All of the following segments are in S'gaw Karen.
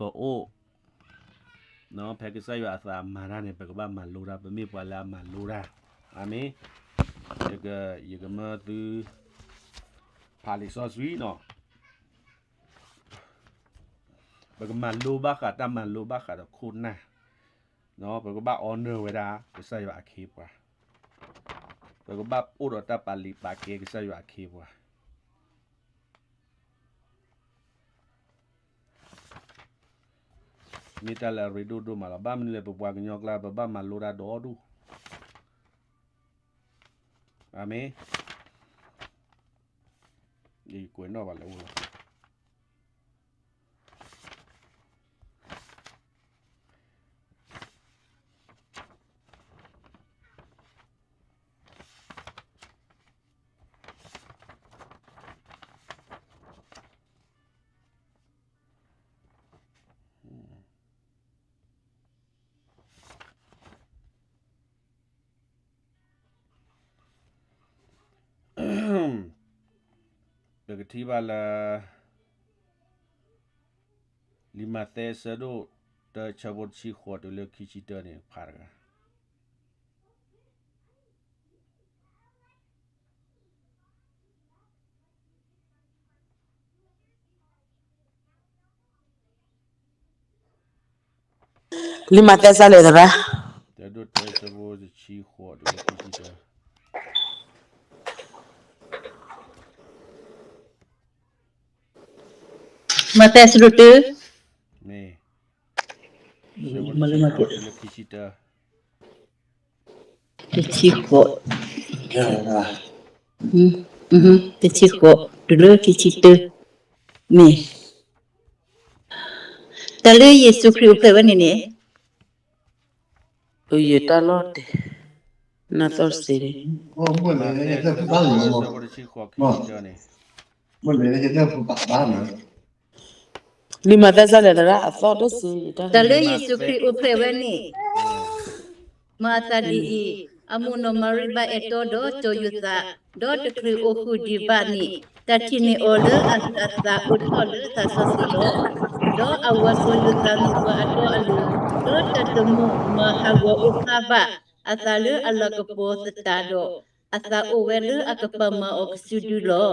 ပအိၣ် ဖဲကစၢ်ယွၤအသးမၤတၢ်န့ၣ် ပကဘၣ်မၤလိတၢ်, ပမ့ၢ်ပှၤလၢအမၤလိတၢ်. အၤမ့ၣ်. ယကမၢသု ဖးလံာ်စီဆှံနီၤ. ပကမၤလိဘၣ်ဃးတၢ်မၤလိဘၣ်ဃးဒီးခိၣ်နၢ်, ပကဘၣ် honor ဝဲဒၣ် ကစၢ်ယွၤအခ့အပှၤ, ပကဘၣ်အိၣ်ဒီးတၢ်ပာ်လုၢ်ပာ်ကဲကစၢ်ယွၤအခ့အပှၤ. မ့ၢ်တၢ်လၢအရ့ဒိၣ်ဒိၣ်မးလီၤ. ဘၣ်မနုၤလဲၣ် ပပှၤကညီကျါ ပဘၣ်မၤလိတၢ်ဒီဒူၣ်. အၤမ့ၣ်. ယကွဲးနီၣ်ဘၣ်လၢအအိၣ်လီၤ. ပကထံၣ်ဘၣ်လၢ လံာ်မးသဲအဆၢဒိၣ်တၢ အဆၢဖိတဆံဃိးတုၤလၢခံဆံတၢန့ၣ် ဖးတဂၤ. လံာ်မးသဲစၢ်လဲၣ်သရၣ်, တၢ အဆၢဖိတဆံဃိးတုၤလၢခံဆံတၢ. မးသဲအဆၢဒိၣ်တၢ, မ့ၢ်, အဆၢဖိတဆံဃိးတုၤလၢခံဆံတၢ. တဆံဃိး, တဆံဃိးတုၤလၢခံဆံတၢ, မ့ၢ်, တၢ်လၢယ့ၣ်ၡူးခရံာ်အိၣ်ဖျဲၣ်ဝဲန့ၣ်န့ၣ်, အိၣ်ယတၢ်လီၢ်တဲာ်, နသီၣ်စ့ၢ်, လံာ်မးသဲစၢ်လဲၣ်သရၣ် အသီၣ်တစ့ၢ်, တၢ်လၢယ့ၣ်ၡူးခရံာ်အိၣ်ဖျဲၣ်ဝဲန့ၣ် မၤအသးဒ်အံၤ, အမိၢ်နီၢ်မၤရံဘၣ်အဲၣ်တီဒီးစီၤယိၤသး, ဒီးတချုးအိၣ်ဃုာ်ဒံးဘၣ်န့ၣ်, တၢ်ထံၣ်န့ၢ်အီၤလၢအဟုးအသးအိၣ်ထီၣ်လၢသးစီဆှံလီၤ. ဒီးအဝၤစီၤယိၤသးမ့ၢ်ပှၤအတီအလိၤ, ဒီးတၢ်တမိၣ်မၤဟးဂီၤအိၣ်ဖျါဘၣ်အသးလၢအလၤကပီၤသတးဒီး, အသးအိၣ်ဝဲလၢအကပာ်မၤအီၤကစုဒုလီၤ.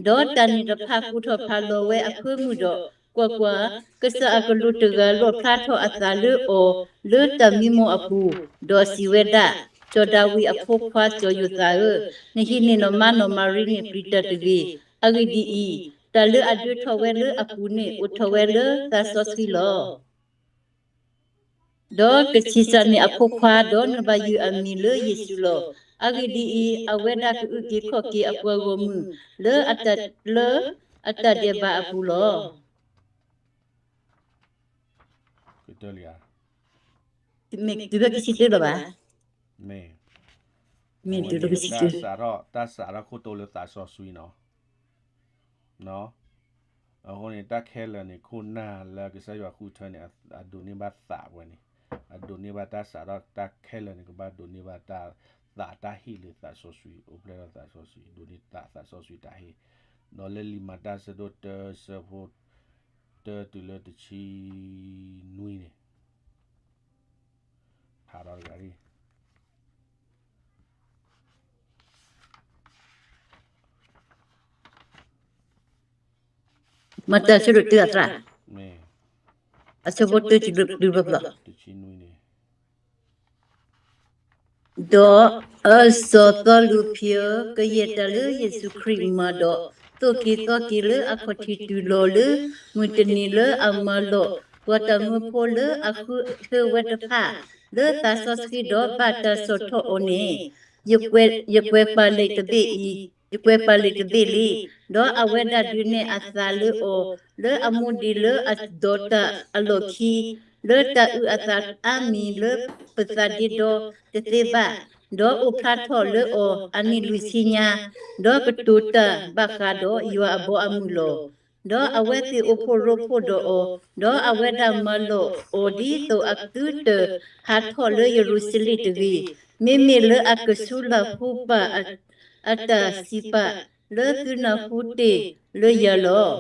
ဒီးတၢ်န့ၣ်တဖၣ်ဃူထီၣ်ဖးလီၤဝဲအဖၢမုၢ်ဒီး, ကွၢ်ကွၢ်, ကစၢ်အကလူးတဂၤလီၣ်ဖျါထီၣ်အသးလၢအီၤလၢတၢ်မံမီၢ်အပူၤ, ဒီးစံးဝဲဒၣ်, စီၤဒၤဝံးအဖိခွါစီၤယိၤသးဧၢ, နဟံးန့ၢ်နီၢ်မါနီၢ်မၤရံန့ၣ်ပျံၤတၢ်တဂ့ၤ. အဂ့ၢ်ဒ်အံၤ, တၢ်လၢအဒၢထီၣ်ဝဲလၢအပူၤန့ၣ် အိၣ်ထီၣ်ဝဲလၢသးစီဆှံလီၤ. ဒီးကဆံးစၢ်န့ၢ်အဖိခွါ, ဒီးနဘၣ်ယုၢ်အမံၤလၢယ့ၣ်ၡူးလီၤ. အဂ့ၢ်ဒ်အံၤ, အဝဲဒၣ်ကအုၣ်က့ၤခီၣ်က့ၤအပှၤဂီၢ်မုၢ်လၢအတၢ်ဒဲးဘးအပူၤလီၤ. မ့ၢ်တုၤလၢခံဆံတၢလီၤဘၣ်. မ့ၢ်, မ့ၢ်တုၤလၢခံဆံတၢ, တၢ်စးထီၣ်ခိၣ်တီလၢသးစီဆှံနီၤ. အဃိန့ၣ် တၢ်ခဲလၢာ်န့ၣ် ခိၣ်နၢ်လၢကစၢ်ယွၤဃုထၢန့ၣ် အဒိးန့ၢ်ဘၣ်သးဝဲန့ၣ်, အဒိးန့ၢ်ဘၣ်တၢ်စးထီၣ်, တၢ်ခဲလၢာ်န့ၣ် ကဘၣ်ဒိးန့ၢ်ဘၣ်တၢ်သးတၢ်ဟ့ၣ်လၢသးစီဆှံ, အိၣ်ဖျဲၣ်ထီၣ်သးစီဆှံ, ဒိးန့ၢ်သးစီဆှံတၢ်ဟ့ၣ်, ဒီးလၢလံာ်မၤတၢ်ဆၢဒိၣ်တၢ အဆၢဖိတၢတုၤလၢတဆံနွံန့ၣ် ဖးထီတဂၤလံ. မၤတၢ်ဆၢဒိၣ်တၢအသရၣ်, အဆၢဖိတၢတုၤလၢတဆံနွံန့ၣ်, ဒီးအၢစီၤသီလူးဖံဧၢ, ကယဲၢ်တၢ်လၢယ့ၣ်ၡူးခရံာ်မၤဒီး, သိၣ်က့ၤသီက့ၤလၢအခီၣ်ထံးတုၤလီၤလၢ မုၢ်တနံၤလၢအမၤလိာ် ပှၤတၢ်မၢဖိလၢအဃုထၢဝဲတဖၣ် လၢသးစီဆှံဒီးဘၣ်တၢ်ဆီၣ်ထီၣ်အီၤန့ၣ်, ယကွဲးပာ်လံာ်တဘ့ၣ်အံၤ, ယကွဲးပာ်လံာ်တဘ့ၣ်လံ. ဒီးအဝဲဒၣ်ဒုးနဲၣ်အသးလၢအီၤ လၢအမိၢ်ဒ့လၢအဒီးတၢ်အလီၢ်ခံ, လၢတၢ်အုၣ်အသးအါမံၤလၢပသးဒ့ဒီတသ့ဘၣ်, ဒီးအိၣ်ဖျါထီၣ်လၢအီၤအနံၣ်လွံၢ်ဆံညါ, ဒီးကတိၤတၢ်ဘၣ်ဃးဒီးယွၤအဘီအမုၢ်လီၤ. ဒီးအဝဲသ့ၣ်အိၣ်ဖှိၣ်ရိဖှိၣ်ဒီးအီၤ, ဒီးအဝဲဒၣ်မၤလိာ်အီၤဒ်သိးအသုတဟးထီၣ်လၢယရူၤၡလ့ၣ်တဂ့ၤ, မ့မ့ၢ်လၢအကဆူလၢ်ဟူပာ်အတၢ်စံးပာ်လၢသုနၢ်ဟူတ့ၢ်လၢယၤလီၤ.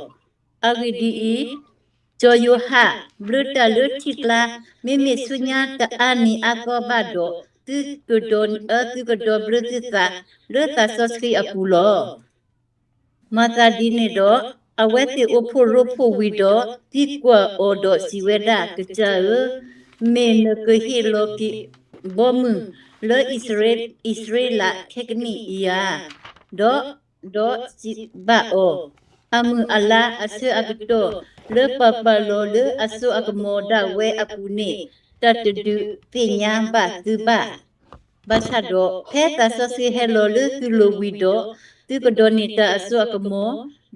အဂ့ၢ်ဒ်အံၤ, စီၤယိၤဟၣ် ဘျၢတၢ်လၢထံကျါ, မ့မ့ၢ်ဆူညါတအါနံၤအါသီဘၣ်ဒီး, သုကဒီး, သုကဒီးဘျၢသုသး လၢသးစီဆှံအပူၤလီၤ. မၤသးဒ်န့ၣ်ဒီး, အဝဲသ့ၣ်အိၣ်ဖှိၣ်ရိဖှိၣ်ဝံၤဒီး, သံကွၢ်အီၤဒီးစံးဝဲဒၣ်, ကစၢ်ဧၢ, မ့ၢ်နကဟ့ၣ်လီၤက့ၤဘီမုၢ်လၢအံၣ်စရ့လးခဲကနံၣ်ဧါ. ဒီး, ဒီးစံးဘၣ်အီၤ, အမုၢ်အလါအဆၢအကတီၢ် လၢပှၤပာ်လီၤလၢအစိအကမီၤဒၣ်ဝဲအပူၤန့ၣ်, တၢ်တဒုးသ့ၣ်ညါဘၣ်သုဘၣ်. ဘၣ်ဆၣ်ဒီး ဖဲသးစီဆှံဟဲလီၤလၢသုလိၤဝံၤဒီး, သုကဒိးန့ၢ်တၢ်အစိအကမီ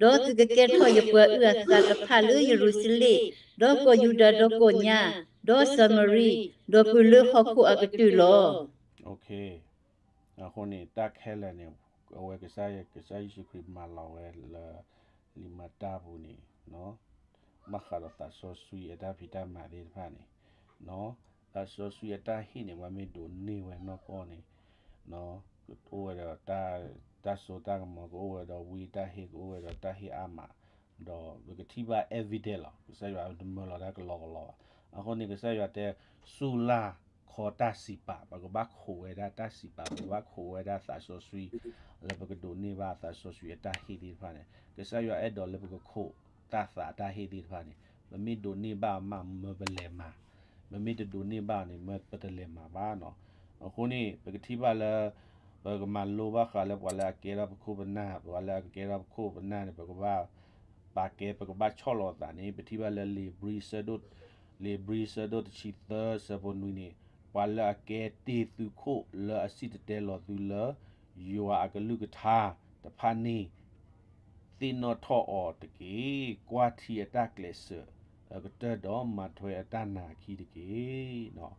ၤ, ဒီးသုကကဲထီၣ်ယပှၤအုၣ်အသးတဖၣ်လၢယရူၤၡလ့ၣ်, ဒီးကီၢ်ယူဒၤဒီးကီၢ်ညါ, ဒီးစၤမရံ, ဒီးပုၢ်လၢဟီၣ်ခိၣ်အကတၢၢ်လီၤ. အဃိန့ၣ် တၢ်ခဲလၢာ်န့ၣ် အဝဲကစၢ်, ကစၢ်ယ့ၣ်ၡူးခရံာ်မၤလီၤဝဲလၢ လံာ်မၤတၢ်ပူၤန့ၣ်, ဘၣ်ဃးဒီးသးစီဆှံအတၢ်ဖံးတၢ်မၤသ့ၣ်တဖၣ်န့ၣ်, သးစီဆှံအတၢ်ဟ့ၣ်န့ၣ် ပှၤမ့ၢ်ဒိးန့ၢ်ဝဲနီၢ်ကီၢ်န့ၣ်, ကအိၣ်ဝဲဒီး တၢ်စိတၢ်ကမီၤ ကအိၣ်ဝဲဒီးဝံတၢ်ဟ့ၣ် ကအိၣ်ဝဲဒီးတၢ်ဟ့ၣ်အါမး, ဒီးပကထံၣ်ဘၣ် evidence လီၤ. ကစၢ်ယွၤတမၢလီၤတၢ်ကလီကလီဘၣ်. အဃိန့ၣ် ကစၢ်ယွၤတဲ စူၢ်လၢ်ခီတၢ်စံးပာ်, ပကဘၣ်ခိးဝဲဒၣ်တၢ်စံးပာ်, ပကဘၣ်ခိးဝဲဒၣ်သးစီဆှံ, လၢပကဒိးန့ၢ်ဘၣ်သးစီဆှံအတၢ်ဟ့ၣ်သ့ၣ်တဖၣ်န့ၣ်, ကစၢ်ယွၤအဲၣ်ဒိးလၢပကခိးတၢ်သးတၢ်ဟ့ၣ်သ့ၣ်တဖၣ်န့ၣ်, ပမ့ၢ်ဒိးန့ၢ်ဘၣ်မး မၢပလဲၤမၤ, ပမ့ၢ်တဒိးန့ၢ်ဘၣ်န့ၣ် မၢပတလဲၤမၤဘၣ်နီၤ. အဃိန့ၣ် ပကထံၣ်ဘၣ်လၢ ပကမၤလိဘၣ်ဃးလၢပှၤလၢအကဲထီၣ်ပခိၣ်ပနၢ်, ပှၤလၢအကဲထီၣ်ပခိၣ်ပနၢ်န့ၣ် ပကဘၣ်ပာ်ကဲ, ပကဘၣ်ဆီၣ်လီၤသးန့ၣ် ပထံၣ်ဘၣ်လၢလံာ်ဘြံၤဆၢဒိၣ်, လံာ်ဘြံၤဆၢဒိၣ်တဆံသၢဆၢဖိနွံန့ၣ်, ပှၤလၢအကဲတ့ၢ်သုးခိၣ်လၢအစံၣ်တဲၤတဲလီၤသုလၢ ယွၤအကလုၢ်ကထါတဖၣ်န့ၣ် သ့ၣ်နီၣ်ထီၣ်အီၤတက့ၢ်. ကွၢ်ထံအတၢ်ကျဲးစၢး, အကတၢၢ်ဒီးမၤထွဲအတၢ်နာ်အခံတက့ၢ်.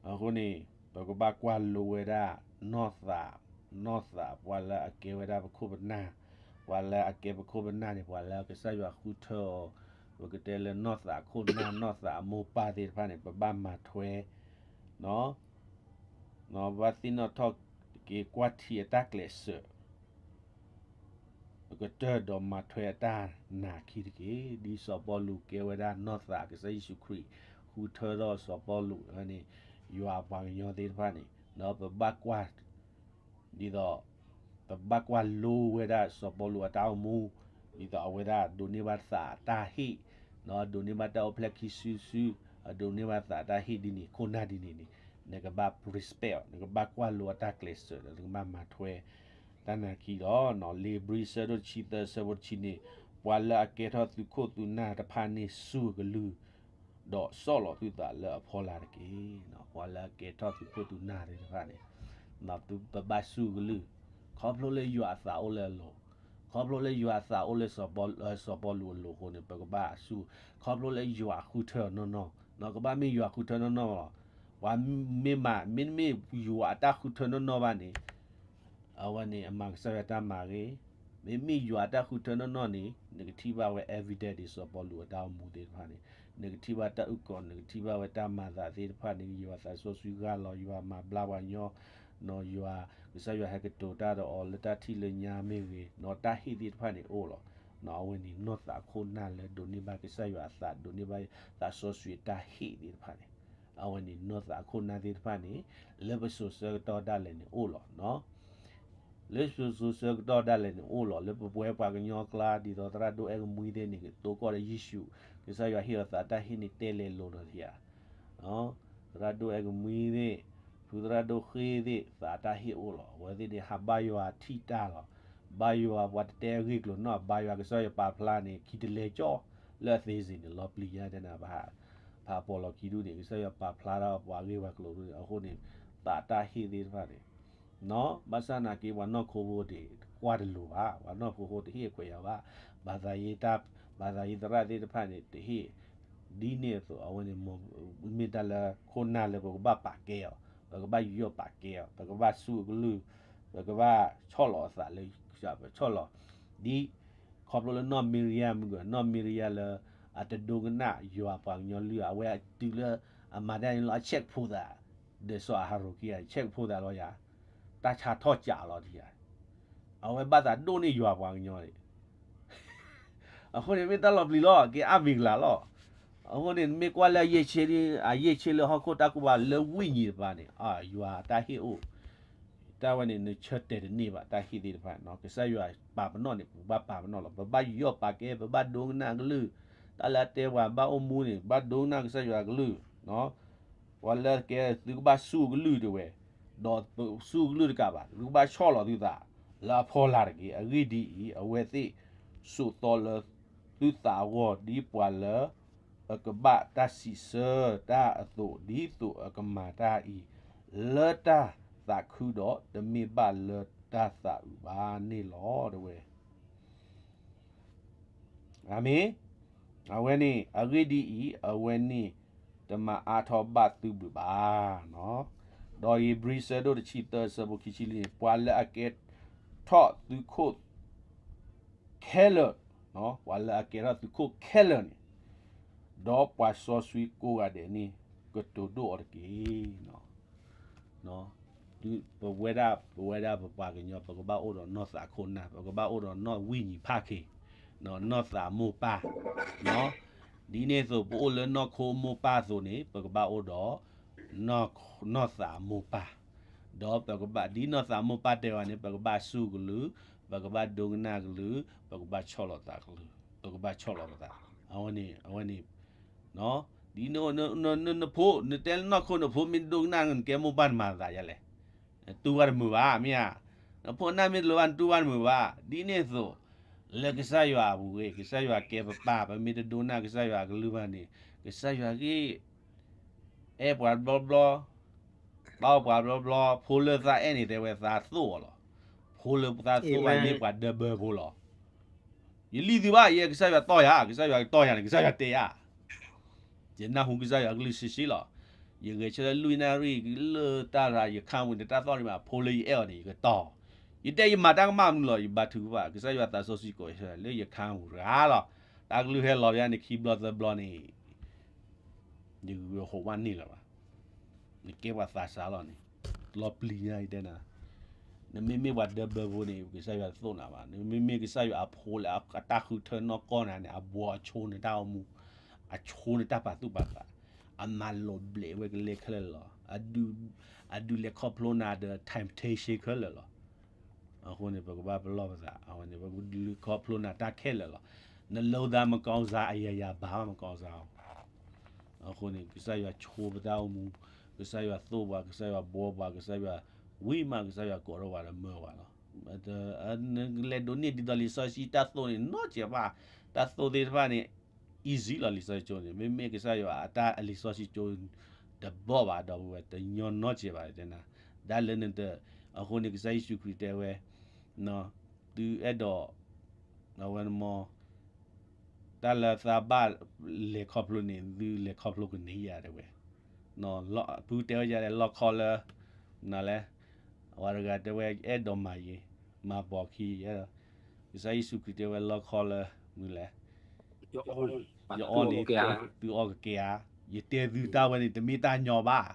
အဃိန့ၣ် ပကဘၣ်ကွၢ်လိဝဲဒၣ် နီၢ်သး, နီၢ်သး ပှၤလၢအကဲဝဲဒၣ်ပခိၣ်ပနၢ်, ပှၤလၢအကဲပခိၣ်ပနၢ်န့ၣ် ပှၤလၢကစၢ်ယွၤဃုထၢအီၤ, ပကတဲလၢနီၢ်သးခိၣ်နၢ်, နီၢ်သးအမိၢ်ပၢ်သ့ၣ်တဖၣ်န့ၣ် ပဘၣ်မၤထွဲ ဘၣ်သ့ၣ်နီၣ်ထီၣ်တက့ၢ် ကွၢ်ထံအတၢ်ကျဲးစၢး အကတၢၢ်ဒီးမၤထွဲအတၢ်နာ်အခံတက့ၢ်. ဒ်စီၤပီလူးကဲဝဲဒၣ်နီၢ်သး ကစၢ်ယ့ၣ်ၡူးခရံာ် ဃုထၢထီၣ်စီၤပီလူးန့ၣ်, ယွၤအပှၤကညီသ့ၣ်တဖၣ်န့ၣ်, ဒီးပဘၣ်ကွၢ်, ဒ်သိး ပဘၣ်ကွၢ်လိဝဲဒၣ်စီၤပီလူးအတၢ်အိၣ်မူ, ဒ်သိးအဝဲဒၣ်ဒိးန့ၢ်ဘၣ်သးအတၢ်ဟ့ၣ်, ဒိးန့ၢ်ဘၣ်တၢ်အိၣ်ဖျဲၣ်ခံစုစု, ဒိးန့ၢ်ဘၣ်သးတၢ်ဟ့ၣ်ဒ်န့ၣ် ခိၣ်နၢ်ဒ်န့ၣ်န့ၣ်, နကဘၣ် respect အီၤ, နကဘၣ်ကွၢ်လိအတၢ်ကျဲးစၢးဒီး နကဘၣ်မၤထွဲ တၢ်နာ်အခံဒီး လံာ်ဘြံၤဆၢဒိၣ်တဆံသၢဆၢဖိတဆံန့ၣ်, ပှၤလၢအကဲထီၣ်သုးခိၣ်သုးနၢ်တဖၣ်န့ၣ် စူၢ်ကလုၢ်, ဒီးဆီၣ်လီၤသုသးလၢအဖီလာ်တက့ၢ်. ပှၤလၢအကဲထီၣ်သုးခိၣ်သုးနၢ်သ့ၣ်တဖၣ်န့ၣ်, ပဘၣ်စူၢ်ကလုၢ်, ခီဖျိလၢယွၤအသးအိၣ်လၢအလိၤ, ခီဖျိလၢယွၤအသးအိၣ်လၢ စီၤပီလူးအလိၤအဃိန့ၣ် ပကဘၣ်စူၢ်, ခီဖျိလၢယွၤဃုထၢအီၤနီၢ်နီၢ်, ကဘၣ်မ့ၢ်ယွၤဃုထၢနီၢ်နီၢ်လီၤ. ပှၤမ့ၢ်မၤ, မ့တမ့ၢ်ယွၤအတၢ်ဃုထၢနီၢ်နီၢ်ဘၣ်န့ၣ်, အဝဲန့ၣ်အမၤကစၢ်ယွၤတၢ်မၤဂ့ၤ, မ့မ့ၢ်ယွၤအတၢ်ဃုထၢနီၢ်နီၢ်န့ၣ် နကထံၣ်ဘၣ်ဝဲ evidence ဒ်စီၤပီလူးအတၢ်အိၣ်မူသ့ၣ်တဖၣ်န့ၣ်, နကထံၣ်ဘၣ်တၢ်အုၣ်ကီၤ, နကထံၣ်ဘၣ်ဝဲတၢ်မၤသးသ့ၣ်တဖၣ်န့ၣ်, ယွၤသးစီဆှံဂၢ်လီၤ, ယွၤမၤဘျါပှၤကညီ, ယွၤ, ကစၢ်ယွၤဟဲကတိၤတၢ်ဒီးအီၤလၢတၢ်ထံၣ်လၢညါမ့ၢ်ဂ့ၤ, ဒီးတၢ်ဟ့ၣ်သ့ၣ်တဖၣ်န့ၣ်အိၣ်လီၤ. အဝဲန့ၣ်နီၢ်သးခိၣ်နၢ်လၢဒိးန့ၢ်ဘၣ်ကစၢ်ယွၤအသး, ဒိးန့ၢ်ဘၣ်သးစီဆှံအတၢ်ဟ့ၣ်သ့ၣ်တဖၣ်န့ၣ်, အဝဲန့ၣ်နီၢ်သးခိၣ်နၢ်သ့ၣ်တဖၣ်န့ၣ် လၢပစိၤဆၢကတီၢ်ဒၣ်လဲာ်န့ၣ်အိၣ်လီၤ. လၢပစိၤဆၢကတီၢ်ဒၣ်လဲာ်န့ၣ်အိၣ်လီၤ. လၢပဝဲပှၤကညီအကျါ ဒ်သိးသရၣ်ဒိၣ်အဲၣ်ကမှံသ့ၣ်န့ၣ် ကတိၤကီၢ်ဒီးယ့ၣ်ၡူး, ကစၢ်ယွၤဟ့ၣ်အီၤသးတၢ်ဟ့ၣ်န့ၣ်တဲလဲၤလိၤဒီးဧါ သရၣ်ဒိၣ်အဲၣ်ကမှံသ့ၣ်, ဖုသရၣ်ဒိၣ်ဃ့သ့ၣ် သးတၢ်ဟ့ၣ်အိၣ်လီၤ. အဝဲသ့ၣ်န့ၣ် ဟးဘါယွၤထံၣ်တၢ်လီၤ. ဘါယွၤပှၤတတဲအဂ့ၢ်အကျိၤနီတဘျီဘၣ်, ယွၤကစၢ်ယွၤပာ်ဖျါန့ၣ် ခံတလဲကၠီ လၢအသ့စ့ၢ်န့ၣ် လီၤပျံၤညါတဲနၤဘၣ်. ဖးပိာ်လီၤခံဒူၣ်န့ၣ် ကစၢ်ယွၤပာ်ဖျါထီၣ်ပှၤအဂ့ၢ်ပှၤကျိၤဒ်န့ၣ် အဃိန့ၣ် သးတၢ်ဟ့ၣ်သ့ၣ်တဖၣ်န့ၣ် ဘၣ်ဆၣ်သနာ်က့ ပှၤနီၢ်ခိဖိတကွၢ်တလိၤဘၣ်, ပှၤနီၢ်ခိဖိတဟ့ၣ်အခွဲးယာ်ဘၣ်. ဘၣ်သးယ့, ဘၣ်သးယ့သရၣ်သ့ၣ်တဖၣ်န့ၣ် တဟ့ၣ်ဒ်န့ၣ်အသိး အဝဲန့ၣ် မ့ၢ်တၢ်လၢခိၣ်နၢ်လၢပကဘၣ်ပာ်ကဲအီၤ, ပကဘၣ်ယူးယီၣ်ပာ်ကဲအီၤ, ပကဘၣ်စူၢ်အကလုၢ်, ပကဘၣ်ဆီၣ်လီၤအသးလၢ ပဆီၣ်လီၤ ဒ် ခီဖျိလၢနီၢ်မံရယၤမုၢ်ကီး, နီၢ်မံရယၤလၢ အတဒိကနၣ်ယွၤပှၤကညီလုၢ်, အဝဲတုၤလၢအမၤတၢ်န့ၣ်လီၤ အ check ဖိသး, ဒီးစီၤအၤဟရိၣ်ခံဂၤ check ဖိသးလီၤယၤ, တၢ်ဆါထီၣ်ကးလီၤတယၤ, အဝဲဘၣ်သးဒိၣ်န့ၢ်ယွၤပှၤကညီန့ၣ် အဃိန့ၣ်မ့ၢ်တၢ်လီၤပျံၤလီၤ က့ၤအါမံၤကလၤလီၤ. အဃိန့ၣ် မ့ၢ်ကွၢ်လၢအယဲၢ်ဆ့, အယဲၢ်ဆ့လၢဟီၣ်ခိၣ်တၢ်ကူၣ်ဘၣ်လၢဝိညာဉ်တပၤန့ၣ် ယွၤတၢ်ဟ့ၣ်အိၣ် တၢ်ဝဲန့ၣ် နဆၢတဲာ်တန့ၢ်ဘၣ်တၢ်ဟ့ၣ်သ့ၣ်တဖၣ်န့ၣ်. ကစၢ်ယွၤပာ်ပနီၣ်န့ၣ် ပကဘၣ်ပာ်ပနီၣ်လီၤ. ပဘၣ်ယူးယီၣ်ပာ်ကဲ, ပဘၣ်ဒိကနၣ်အကလုၢ်, တၢ်လၢအတဲပှၤဘၣ်အိၣ်မူန့ၣ် ပဘၣ်ဒိကနၣ်ကစၢ်ယွၤအကလုၢ်. ပှၤလၢကဲသုကဘၣ်ဆူၣ်အကလုၢ်တဲဝဲ, ဒီးပဆူၣ်အကလုၢ်တကးဘၣ် သုကဘၣ်ဆီၣ်လီၤသုသးလၢအဖီလာ်တက့ၢ်. အဂ့ၢ်ဒ်အံၤ, အဝဲသ့ၣ်စိာ်သီလၢသုသးအဂီၢ် ဒ်ပှၤလၢအကဘၣ်တၢ်စံးဆၢတၢ်အသိး, ဒ်သိးအကမၤတၢ်အံၤလၢတၢ်သးခုဒီး တမ့ၢ်ဘၣ်လၢတၢ်သးအုးဘၣ်န့ၣ်လီၤ တဲဝဲ. အၤမ့ၣ်. အဝဲန့ၣ် အဂ့ၢ်ဒ်အံၤ, အဝဲန့ၣ်တမၤအါထီၣ်ဘၣ်သုဘျုးဘၣ်. ဒီးဧ့ၤဘြံၤဆၢဒိၣ်တဆံသၢဆၢဖိခံဆံလွံၢ်န့ၣ်, ပှၤလၢအကဲထီၣ်သုးခိၣ်ခဲလၢာ်, ပှၤလၢအကဲထီၣ်သုးခိၣ်ခဲလၢာ်န့ၣ်, ဒီးပှၤစီဆှံကိးဂၤဒဲးန့ၣ် ကတိၤဒိၣ်အီၤတက့ၢ်. ပဝဲဒၣ်, ပဝဲဒၣ်ပပှၤကညီ ပကဘၣ်အိၣ်ဒီးနီၢ်သးခိၣ်နၢ်, ပကဘၣ်အိၣ်ဒီးနီၢ်ဝိညာဉ်ဖးခ့ၤ, နီၢ်သးမိၢ်ပၢ်. ဒ်န့ၣ်အသိး ပအိၣ်လၢနီၢ်ခိမိၢ်ပၢ်အသိးန့ၣ် ပကဘၣ်အိၣ်ဒီးနီၢ်သးမိၢ်ပၢ်, ဒီးပကဘၣ်, ဒ်နီၢ်သးမိၢ်ပၢ်တဲဝဲန့ၣ် ပကဘၣ်ဆူၣ်ကလုၢ်, ပကဘၣ်ဒိကနၣ်ကလုၢ်, ပကဘၣ်ဆီၣ်လီၤသးကလုၢ်, ပကဘၣ်ဆီၣ်လီၤပသး. အဝဲန့ၣ်, အဝဲန့ၣ် ဒ်န, နဖိ, နတဲလၢနီၢ်ခိနဖိ မ့ၢ်ဒိကနၣ် နကဲမိၢ်ပၢ် နမၤသးဒ်လဲၣ်. တူၢ်ဘၣ်တမုာ်ဘၣ် မ့ၢ်ဧါ. နဖိနၢ်မ့ၢ်တလၢၤဘၣ် နတူၢ်ဘၣ်တမုာ်ဘၣ်. ဒ်န့ၣ်အသိး လၢကစၢ်ယွၤအပူၤဂ့ၤ, ကစၢ်ယွၤကဲပပၢ်, ပမ့ၢ်တဒိကနၣ်ကစၢ်ယွၤအကလုၢ်ဘၣ်န့ၣ် ကစၢ်ယွၤဂ့ၤ အဲၣ်ပှၤဘျီဘျီ, ဘၣ်ပှၤဘျီဘျီ, ဖိလၢသးအဲၣ်န့ၣ်တဲဝဲသးသိၣ်အီၤလီၤ. ဖိလၢသးသိၣ်ဘၣ်မ့ၢ်ပှၤဒၢဘၢဖိလီၤ. ယလံၣ်သုဘၣ်, ယဲကစၢ်ယွၤတီၢ်ယၤ, ကစၢ်ယွၤကတီၢ်ယၤန့ၣ် ကစၢ်ယွၤတဲယၤ. ယနၢ်ဟူကစၢ်ယွၤကလုၢ်ဆှံဆှံလီၤ. ယဂဲၤဆၢထၢၣ်လွံၢ်နၣ်ရံၣ်လၢတၢ်ရၤ ယခါပူၤန့ၣ် တၢ်သီၣ်ရံၣ်မး ဖိလၢယအဲၣ်အီၤန့ၣ် ယကတီၢ်. ယတဲယမၤတၢ်ကမၣ်မနုၤလီၤ, ယဘါထုကဖၣ်, ကစၢ်ယွၤသးစီဆှံကိးယၤလၢယခါပူၤတဂၤလီၤ. တၢ်ကလုၢ်ဟဲလီၤယၤန့ၣ် ခံဘျီသၢဘျီန့ၣ် ယဂုာ်ဟိးဘၣ်န့ၢ်လၢၤဘၣ်. နကဲပှၤသးစၢ်လီၤန့ၣ် လီၤပျံၤညါအံၤတဲနၤ, နမ့မ့ၢ်ပှၤဒၢဘၢဖိန့ၣ် ကစၢ်ယွၤတသိၣ်နၤဘၣ်. နမ့မ့ၢ်ကစၢ်ယွၤအဖိလၢအတၢ်ဃုထၢနီၢ်ကီၢ်နၤန့ၣ် အဘှီအဆိနတၢ်အိၣ်မူ, အဆိနတၢ်ပာ်သူၣ်ပာ်သး, အမၤလိာ်ဘျဲးဝဲကလဲခဲလၢာ်လီၤ. အဒုးလဲၤခီဖျိနၤဒီး temptation ခဲလၢာ်လီၤ. အဃိန့ၣ် ပကဘၣ်ပလီၢ်ပသး, အဝဲန့ၣ် ပကဒုးလဲၤခီဖျိနၤတၢ်ခဲလၢာ်လီၤ. နလိသးမကီစါ အယၤယၤဘၣ်မကီစါအီၤ. အဃိန့ၣ် ကစၢ်ယွၤဆိပတၢ်အိၣ်မူ, ကစၢ်ယွၤသိၣ်ပှၤ, ကစၢ်ယွၤဘှီပှၤ, ကစၢ်ယွၤဝံၤမး ကစၢ်ယွၤကိးထီၣ်ပှၤဒီးမၢပှၤလီၤ. နလဲၤဒိးန့ၢ်ဒ်သိးလံာ်စီဆှံတၢ်သိၣ်န့ၣ် နီတစဲးဘၣ်, တၢ်သိၣ်သ့ၣ်တဖၣ်န့ၣ် easy လီၤ. လံာ်စီဆှံကၠိန့ၣ် မ့မ့ၢ်ကစၢ်ယွၤအတၢ်လံာ်စီဆှံကၠိ တဘီၣ်ဘၣ်ဒီပုၢ်ဝဲၢ် တညီနီတစဲးဘၣ်တဲနၤ, ဒၣ်လၢနတ, အဃိန့ၣ် ကစၢ်ယ့ၣ်ၡူးခရံာ်တဲဝဲ, သုအဲၣ်ဒိး, အဝဲနမ တၢ်လၢသးဘၣ်လဲၤခီဖျိန့ၣ် သုလဲၤခီဖျိကန့ၢ်ယၤတဲဝဲ. ဖုတဲဝဲယၤလဲၣ် လီခီလၢ, နလဲၣ်, အဝဲတဂၤတဲဝဲ အဲၣ်ဒိးမၤယံၤ, မၤပိာ်ခံ, အဲၣ်ဒိး, ကစၢ်ယ့ၣ်ၡူးခရံာ်တဲဝဲလီခီလၢ, မနုၤလဲၣ်, ယအီၣ်န့ၣ်, သုအီၣ်ကကဲဧါ, ယတဲသုတၢ်ဝဲန့ၣ် တမ့ၢ်တၢ်ညီဘၣ်.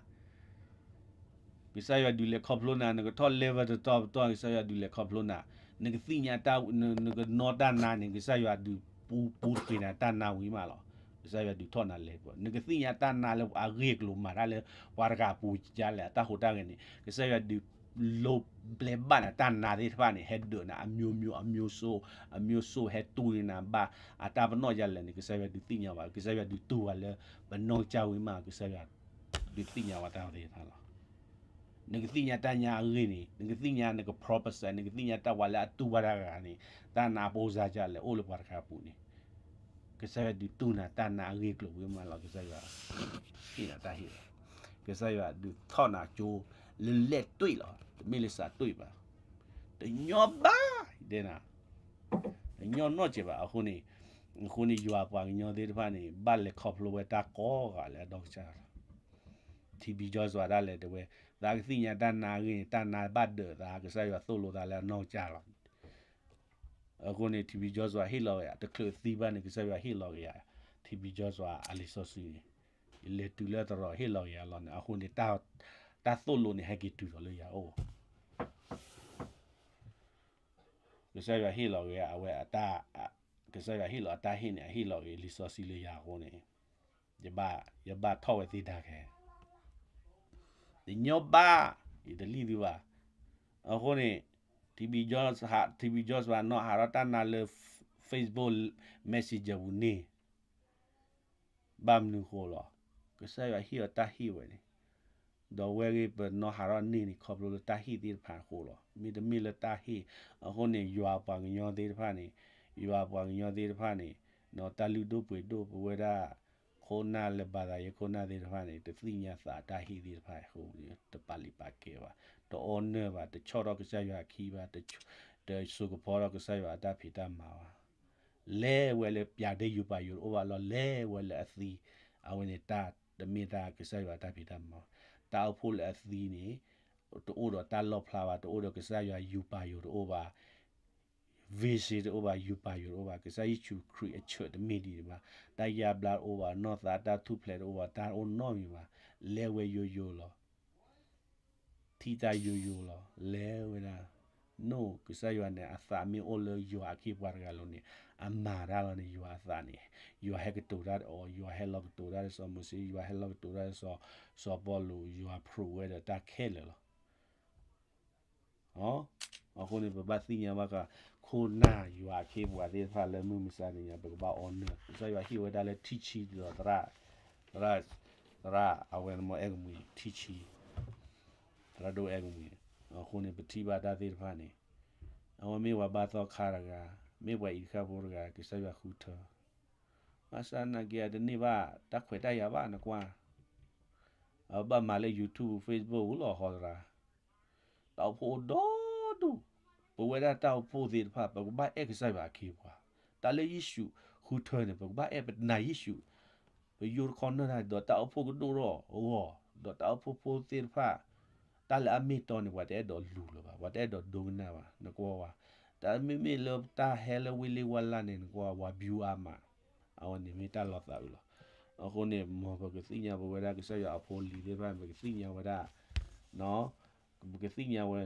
ကစၢ်ယွၤဒုးလဲၤခီဖျိနၤ နကထီၣ် level တတီၤပတီၢ် ကစၢ်ယွၤဒုးလဲၤခီဖျိနၤ, နကသ့ၣ်ညါတၢ်, နကနီၣ်တၢ်နါန့ၣ် ကစၢ်ယွၤဒုးပူ, ပူတ့ၢ်နၤတၢ်နါဝံၤမးလီၤ. ကစၢ်ယွၤဒုးထီၣ်နၤလဲၤ, နကသ့ၣ်ညါတၢ်နါလၢအဂ့ၢ်အကျိၤမၤတၢ်လၢပှၤတဂၤအပူၤဒ်လဲၣ် အတၢ်ဟူးတၢ်ဂဲၤန့ၣ် ကစၢ်ယွၤဒုးလိၣ်ဘျဲးဘၣ်နၤတၢ်နါသ့ၣ်တဖၣ်န့ၣ် ဟဲဒုးနၤ အမျိုးမျိုး, အမျိုးစိ, အမျိုးစိ ဟဲတူၢ်နၤဘၣ်အတၢ်ပနီၣ်ဒ်လဲၣ်န့ၣ် ကစၢ်ယွၤဒုးသ့ၣ်ညါဘၣ်, ကစၢ်ယွၤဒုးတူၢ်ဘၣ်လၢပနီၢ်ကစၢ်ဝံၤမး ကစၢ်ယွၤဒုးသ့ၣ်ညါဘၣ်တၢ်သ့ၣ်တဖၣ်လီၤ. နကသ့ၣ်ညါတၢ်ညါအဂ့ၢ်န့ၣ် နကသ့ၣ်ညါနက prophecy နကသ့ၣ်ညါတၢ်ပှၤလၢအတူၢ်ဘၣ်တၢ်ဂၤန့ၣ် တၢ်နါဖိစါဒ်လဲၣ်အိၣ်လၢပှၤတဂၤအပူၤန့ၣ် ကစၢ်ယွၤဒုးတူၢ်နၤတၢ်နါအဂ့ၢ်အကျိၤဝံၤမးလီၤ. ကစၢ်ယွၤဟ့ၣ်နၤတၢ်ဟ့ၣ်လီၤ. ကစၢ်ယွၤဒုးထီၣ်နၤကၠိလၢလဲၣ်တွ့ၣ်လီၤ. တမ့ၢ်လၢစးတွ့ၣ်ဘၣ်. တညီဘၣ်, တဲနၤ, တညီနီတစဲးဘၣ်. အဃိန့ၣ်, အဃိန့ၣ် ယွၤပှၤကညီသ့ၣ်တဖၣ်န့ၣ် ဘၣ်လဲၤခီဖျိဝဲတၢ်ကိးဂၤလၢအနီၢ်ကစၢ်လီၤ. ထံဘံကၠီစှၤဒၣ်လဲာ်တဲဝဲ, သးကသ့ၣ်ညါတၢ်နါအဂ့ၢ်န့ၣ် တၢ်နါဘၣ်ဒၢးသး ကစၢ်ယွၤသိၣ်လိသးလၢအနီၢ်ကစၢ်လီၤ. အဃိန့ၣ် ထံဘံကၠီစှၤဟ့ၣ်လီၤဝဲ တချုးသံဘၣ်န့ၣ် ကစၢ်ယွၤဟ့ၣ်လီၤက့ၤယၤ, ထံဘံကၠီစှၤအလံာ်စီဆှံန့ၣ်, ယလဲၤတုၤလၢသရိာ်ဟ့ၣ်လီၤက့ၤယၤလီၤန့ၣ် အဃိန့ၣ် တၢ်သိၣ်လိန့ၣ် ဟဲက့ၤတုၤလီၤလၢယၤအိၣ် ကစၢ်ယွၤဟ့ၣ်လီၤက့ၤအဝဲအတၢ်, ကစၢ်ယွၤဟ့ၣ်လီၤအတၢ်ဟ့ၣ်န့ၣ် အဟ့ၣ်လီၤက့ၤလံာ်စီဆှံလၢယၤအဃိန့ၣ်, ယဘၣ်ထီၣ်ဝဲသ့တၢ်ခဲ, တညီဘၣ်, ယတလံၣ်သုဘၣ်. အဃိန့ၣ်, TB Joshua နီၢ်ဟးထီၣ်တၢ်နါလၢ Facebook Messenger ပူၤန့ၣ် ဘၣ်မနုၤဃိလီၤ. ကစၢ်ယွၤဟ့ၣ်အီၤတၢ်ဟ့ၣ်ဝဲန့ၣ်, ဒီးဝဲဂ့ၤပနီၢ်ဟးထီၣ်န့ၢ်န့ၣ် ခီဖျိလၢတၢ်ဟ့ၣ်သ့ၣ်တဖၣ်အဃိလီၤ. မ့တမ့ၢ်လၢတၢ်ဟ့ၣ်အဃိန့ၣ် ယွၤပှၤကညီသ့ၣ်တဖၣ်န့ၣ်, ယွၤပှၤကညီသ့ၣ်တဖၣ်န့ၣ်, ဒီးတၢ်လုၢ်ဒိၣ်ပှ့ၤဒိၣ်ပဝဲဒၣ် ခိၣ်နၢ်လၢဘၣ်သးယဲခိၣ်နၢ်သ့ၣ်တဖၣ်န့ၣ် တသ့ၣ်ညါသးတၢ်ဟ့ၣ်သ့ၣ်တဖၣ်အဃိန့ၣ် တပာ်လုၢ်ပာ်ကဲဘၣ်, တအီနၢၢ်ဘၣ်, တဆီၣ်ထီၣ်ကစၢ်ယွၤအခံဘၣ်, တဆိကဖီထီၣ်ကစၢ်ယွၤအတၢ်ဖံးတၢ်မၤဘၣ်. လဲၤဝဲလၢပျၢၤဒ့ယူၤပာ်ယိၤတအိၣ်ဘၣ်လီၤ. လဲၤဝဲလၢအသံ, အဝဲန့ၣ်တမ့ၢ်တၢ်ကစၢ်ယွၤတၢ်ဖံးတၢ်မၤ, တၢ်အိၣ်ဖှိၣ်လၢအသံန့ၣ်, တအိၣ်ဒီးတၢ်လီၣ်ဖျါဘၣ်, တအိၣ်ဒီးကစၢ်ယွၤယူၤပာ်ယိၤတအိၣ်ဘၣ်, vision တအိၣ်ဘၣ်, ယူၤပာ်ယိၤတအိၣ်ဘၣ်, ကစၢ်ယ့ၣ်ၡူးခရံာ်အဆၢၣ်တမ့ၢ်ဒ်န့ၣ်ဘၣ်, တၢ်ယါဘျါတအိၣ်ဘၣ်, နီၢ်သးတၢ်ထူၣ်ဖျဲးတအိၣ်ဘၣ်, တၢ်အိၣ်နီတမံၤဘၣ်, လဲၤဝဲယိယိလီၤ. ထံၣ်တၢ်ယိယိလီၤ, လဲၤဝဲဒၣ်, နီၢ်ကစၢ်ယွၤန့ၣ် အသးမ့ၢ်အိၣ်လၢယွၤအခ့အပှၤတဂၤလီၤန့ၣ်, အမၤတၢ်လီၤန့ၣ် ယွၤအသးန့ၣ်, ယွၤဟဲကတိၤတၢ်ဒီးအီၤ, ယွၤဟဲလီၤကတိၤတၢ်ဒီးစီၤမိၤၡ့, ယွၤဟဲလီၤကတိၤတၢ်ဒီးစီၤ, စီၤပီလူး, ယွၤ prove ဝဲဒီးတၢ်ခဲလၢာ်လီၤ. အဃိန့ၣ် ပဘၣ်သ့ၣ်ညါဘၣ်ဃး ခိၣ်နၢ်ယွၤအခ့အပှၤသ့ၣ်တဖၣ်လၢမုၢ်မဆါတနံၤညါ ပကဘၣ်အီနၢၣ်, ကစၢ်ယွၤဟ့ၣ်ဝဲဒၣ်လၢထံဆံဒီးသရၣ်, သရၣ်, သရၣ်အဝဲန့ၣ်မ့ၢ်အဲၣ်ကမှံၤထံဆံ, သရၣ်ဒိၣ်အဲၣ်ကမှံၤ, အဃိန့ၣ် ပထံၣ်ဘၣ်တၢ်သ့ၣ်တဖၣ်န့ၣ်, အဝဲမ့ၢ်ပှၤဘါသီခါတဂၤ, မ့ၢ်ပှၤအံၤတခါဖိတဂၤ ကစၢ်ယွၤဃုထၢ ဘၣ်ဆၣ်သနာ်က့ တန့ၢ်ဘၣ်တၢ်ခွဲးတၢ်ယာ်ဘၣ် နကွၢ်, အဘၣ်မၤလၢ YouTube Facebook လီၤဟီသရၣ်, တၢ်အိၣ်ဖှိၣ်အိၣ်ဒီဒူၣ်, ပဝဲဒၣ်တၢ်အိၣ်ဖှိၣ်သ့ၣ်တဖၣ် ပကဘၣ်အဲၣ်ကစၢ်ယွၤအခ့အပှၤ, တၢ်လၢယ့ၣ်ၡူးဃုထၢန့ၣ် ပကဘၣ်အဲၣ်ပနာ်ယ့ၣ်ၡူး, ပယိတခီနၢ်တၢ်ဒီးတၢ်အိၣ်ဖှိၣ်ကဒိၣ်ထီၣ်အဂီၢ်, ဒီးတၢ်အိၣ်ဖှိၣ်ဖိသ့ၣ်တဖၣ်, တၢ်လၢအမ့ၢ်တီန့ၣ် ပှၤတအဲၣ်ဒိးလူၤလၢၤဘၣ်, ပှၤတအဲၣ်ဒိးဒိကနၣ်ဘၣ်, နကွၢ်ဝဲ, တၢ်မ့မ့ၢ်လၢတၢ်ဟဲလၢဝ့ၢ်လ့ၢ်ဝါလၢ်န့ၣ် နကွၢ်ဝဲ ပှၤ view အါမး, အဝဲန့ၣ်မ့ၢ်တၢ်လီၤသးအုးလီၤ. အဃိန့ၣ် မ်ပကသ့ၣ်ညါပဝဲဒၣ်ကစၢ်ယွၤအဖိအလံၤသ့ၣ်တဖၣ် ပကသ့ၣ်ညါဝဲဒၣ်, ပကသ့ၣ်ညါဝဲ,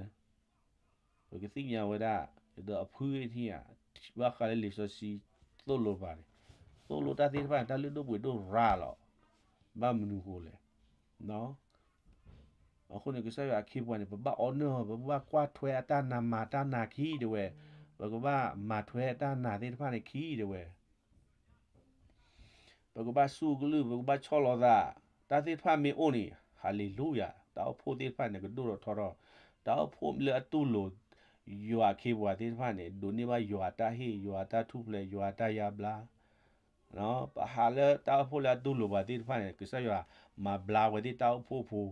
ပကသ့ၣ်ညါဝဲဒၣ်, ဒီးအဖုအံၤန့ၣ်ဧါ, ဘၣ်ဃးလၢလံာ်စီဆှံသိၣ်လိပှၤန့ၣ်, သိၣ်လိတၢ်သ့ၣ်တဖၣ်န့ၣ် တၢ်လုၢ်ဒိၣ်ပှ့ၤဒိၣ်ရၤလီၤ, ဘၣ်မနုၤဃိလဲၣ် အဃိန့ၣ် ကစၢ်ယွၤအခ့အပှၤန့ၣ် ပဘၣ်အီနၢၣ်, ပဘၣ်ကွၢ်ထွဲအတၢ်နာ်မၤတၢ်နာ်ခံဒဝဲ, ပကဘၣ်မၤထွဲအတၢ်နာ်သ့ၣ်တဖၣ်န့ၣ်ခံဒဝဲ, ပကဘၣ်စူၢ်ကလုၢ်, ပကဘၣ်ဆီၣ်လီၤသး, တၢ်သ့ၣ်တဖၣ်မ့ၢ်အိၣ်န့ၣ် ဟၤလ့လူယၤ, တၢ်အိၣ်ဖှိၣ်သ့ၣ်တဖၣ်န့ၣ် ကဒိၣ်ထီၣ်ထီထီၣ်, တၢ်အိၣ်ဖှိၣ်လၢအတူၢ်လိာ် ယွၤအခ့အပှၤသ့ၣ်တဖၣ်န့ၣ် ဒိးန့ၢ်ဘၣ်ယွၤအတၢ်ဟ့ၣ်, ယွၤအတၢ်ထူၣ်ဖျဲး, ယွၤအတၢ်ယါဘျါ ပဟးလၢတၢ်အိၣ်ဖှိၣ်လၢအတူၢ်လိာ်ပှၤသ့ၣ်တဖၣ်န့ၣ် ကစၢ်ယွၤမၤဘျါဝဲသ့ၣ်တၢ်အိၣ်ဖှိၣ်ဖိ,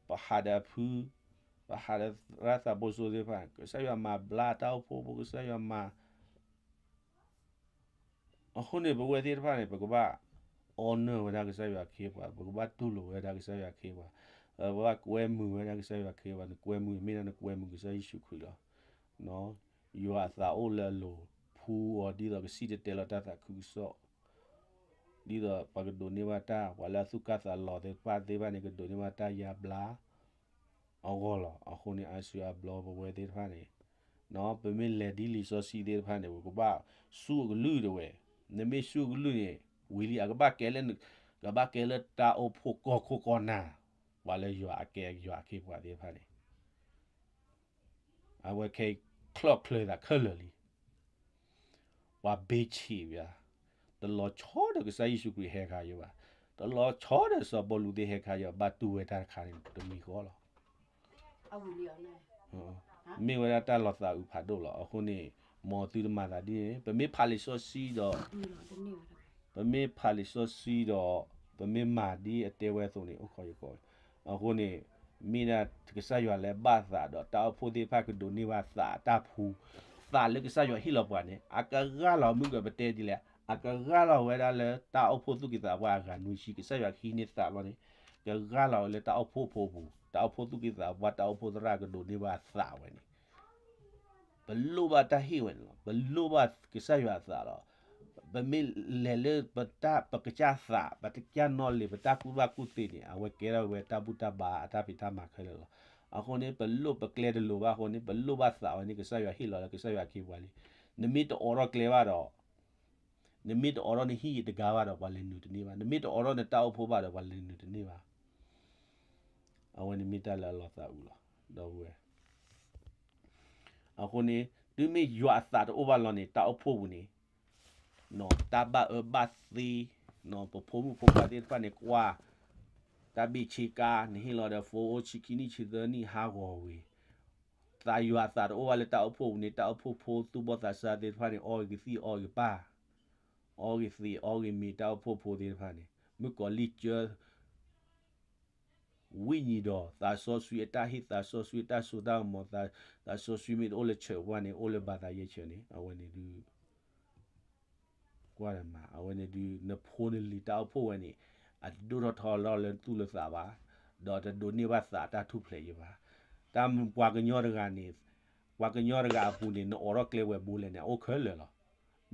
ပဟးဒီးအဖု, ပဟးဒီးရၣ်သးဘိစိသ့ၣ်တဖၣ်, ကစၢ်ယွၤမၤဘျါတၢ်အိၣ်ဖှိၣ်ဖိ, ကစၢ်ယွၤမၤ အဃိန့ၣ် ပဝဲသ့ၣ်တဖၣ်န့ၣ် ပကဘၣ်အီနၢၣ်ဝဲဒၣ်ကစၢ်ယွၤအခ့အပှၤ, ပကဘၣ်တူၢ်လိာ်ဝဲဒၣ်ကစၢ်ယွၤအခ့အပှၤ, ပကဘၣ်ကွဲမုာ်ဝဲဒၣ်ကစၢ်ယွၤအခ့အပှၤ, နကွဲမုာ်မ့ၢ်ဒၣ်နကွဲမုာ်ကစၢ်ယ့ၣ်ၡူးခရံာ်လီၤ. ယွၤအသးအိၣ်လၢအလိၤဖှူအီၤ ဒ်သိးကစံၣ်တဲၤတဲလီၤတၢ်သးခုကစီၣ်, ဒ်သိးပှၤကဒိးန့ၢ်ဘၣ်တၢ်, ပှၤလၢအသူၣ်ကၢ်သးလီၤသ့ၣ်တဖၣ်သ့ၣ်တဖၣ်န့ၣ် ကဒိးန့ၢ်ဘၣ်တၢ်ယါဘျါ အဂီၢ်လီၤ. အဃိန့ၣ် အါစုအါဘျီပဝဲသ့ၣ်တဖၣ်န့ၣ်, ပမ့ၢ်လဲၤဒ်လံာ်စီဆှံသ့ၣ်တဖၣ်န့ၣ် ပကဘၣ်စူၢ်အကလုၢ်ဒၣ်ဝဲ, နမ့ၢ်စူၢ်အကလုၢ်န့ၣ် ဝံၤလံ အကဘၣ်ကဲလၢ, ကဘၣ်ကဲလၢတၢ်အိၣ်ဖှိၣ်ကီၢ်ခိၣ်ကီၢ်နၢ်, ပှၤလၢယွၤအကဲယွၤအခ့အပှၤသ့ၣ်တဖၣ်န့ၣ် အဝဲခဲအံၤချီၣ်ချၢသးခဲလၢာ်လံ. ပှၤဘ့ဆံးဘၣ်, တလီၤဆီဒီးကစၢ်ယ့ၣ်ၡူးခရံာ်ဟဲခါယိာ်ဘၣ်, တလီၤဆီဒီးစီၤပီလူးသ့ၣ်ဟဲခါယိာ်ဘၣ်, ဘၣ်တူၢ်ဝဲတၢ်တခါန့ၣ် တမံၤဃီလီၤ. မ့ၢ်ဝဲဒၣ်တၢ်လီၤသးအုးဖးဒိၣ်လီၤ. အဃိန့ၣ် မ်သုတမၤသးဒ်န့ၣ်, ပမ့ၢ်ဖးလံာ်စီဆှံဒီး ပမ့ၢ်ဖးလံာ်စီဆှံဒီး ပမ့ၢ်မၤဒ်အတဲဝဲအသိးန့ၣ် အိၣ်ခိးယခီ, အဃိန့ၣ် မ့ၢ်ဒၣ်ကစၢ်ယွၤလၢဘၣ်သးဒီး တၢ်အိၣ်ဖှိၣ်သ့ၣ်တဖၣ်ကဒိးန့ၢ်ဘၣ်သးအတၢ်ဖှူ, သးလၢကစၢ်ယွၤဟ့ၣ်လီၤပှၤန့ၣ် အကဂၢ်လီၤမုၢ်ကပတဲဒ်လဲၣ်, အကဂၢ်လီၤဝဲဒၣ်လၢတၢ်အိၣ်ဖှိၣ်သူၣ်က့သးပှၢ်အဂၤနွံဆံ ကစၢ်ယွၤကဟံးန့ၢ်သးလီၤန့ၣ်, ကဂၢ်လီၤဝဲလၢတၢ်အိၣ်ဖှိၣ်ဖိအပူၤ, တၢ်အိၣ်ဖှိၣ်သူၣ်က့သးပှၢ် တၢ်အိၣ်ဖှိၣ်သရၣ်ကဒိးန့ၢ်ဘၣ်သးဝဲန့ၣ် ပလိၣ်ဘၣ်တၢ်ဟ့ၣ်ဝဲန့ၣ်လီၤ. ပလိၣ်ဘၣ်ကစၢ်ယွၤအသးလီၤ. ပမ့ၢ်လဲၤလၢပတၢ်ပကစၢ်သး ပတကစၢ်နီၣ်လံၤ ပတၢ်ကူၣ်ဘၣ်ကူၣ်သ့န့ၣ် အဝဲကဲထီၣ်ဝဲတၢ်ဘူၣ်တၢ်ဘါအတၢ်ဖံးတၢ်မၤခဲလၢာ်လီၤ. အဃိန့ၣ် ပလိၣ်ပကျဲတလိၤဘၣ်အဃိန့ၣ် ပလိၣ်ဘၣ်သးဝဲန့ၣ် ကစၢ်ယွၤဟ့ၣ်လီၤလၢကစၢ်ယွၤအခ့အပှၤလံ. နမ့ၢ်တအိးထီၣ်ကျဲဘၣ်ဒီး, နမ့ၢ်တအိးထီၣ်နဟံၣ်တဂၤဘၣ်ဒီး ပှၤလဲၤနုာ်တန့ၢ်ဘၣ်. နမ့ၢ်တအိးထီၣ်နတၢ်အိၣ်ဖှိၣ်ဘၣ်ဒီး ပှၤလဲၤနုာ်တန့ၢ်ဘၣ်. အဝဲန့ၣ်မ့ၢ်တၢ်လၢအလီၤသးအုးလီၤ. ဒီပုၢ်ဝဲၢ်, အဃိန့ၣ် တုၤမ့ၢ်ယွၤအသးတအိၣ်ဘၣ်လီၤန့ၣ် တၢ်အိၣ်ဖှိၣ်ပူၤန့ၣ် တၢ်ဘၣ်အၢဘၣ်သီ, ပဖိမုၣ်ဖိခွါသ့ၣ်တဖၣ်န့ၣ် ကွၢ်တၢ်ဘ့ၣ်ဆ့ကၤ, နဟ့ၣ်လီၤဒီး ဖိအိၣ်ဆံခံနံၣ်ဆံသၢနံၣ်ဟးဂီၤဝံၤ, သးယွၤအသးတအိၣ်ဘၣ်လၢတၢ်အိၣ်ဖှိၣ်ပူၤန့ၣ် တၢ်အိၣ်ဖှိၣ်ဖိ သူၣ်ဘီၣ်သးစၢ်သ့ၣ်တဖၣ်န့ၣ် အီဂ့ၤသံၣ်အီဂ့ၤပၢ်, အီဂ့ၤသံးအီဂ့ၤမ့ၤ တၢ်အိၣ်ဖှိၣ်ဖိသ့ၣ်တဖၣ်န့ၣ် မုၣ်ကီၤလံၢ်ကၢ ဝိညာဉ်တော် သးစီဆှံအတၢ်ဟ့ၣ် သးစီဆှံအတၢ်စိတၢ်ကမီၤ, သးစီဆှံမ့ၢ်တအိၣ်လၢ church ပူၤန့ၣ် အိၣ်လၢဘါသးယဲၢ် church န့ၣ် အဝဲန့ၣ်ဒုး ကွၢ်တမၤ အဝဲန့ၣ်ဒုး နဖိနလံၤတၢ်အိၣ်ဖှိၣ်ဝဲန့ၣ် အတဒိၣ်ထီၣ်ထီထီၣ်လၢသူၣ်လၢသးဘၣ်, ဒီးတဒိးန့ၢ်ဘၣ်သးအတၢ်ထူၣ်ဖျဲးယံၤဘၣ်. တၢ်ပှၤကညီတဂၤန့ၣ်, ပှၤကညီတဂၤအပူၤန့ၣ် နအိးထီၣ်ကျဲဝဲဘိလဲၣ်န့ၣ် အအိၣ်ခဲလၢာ်လီၤ.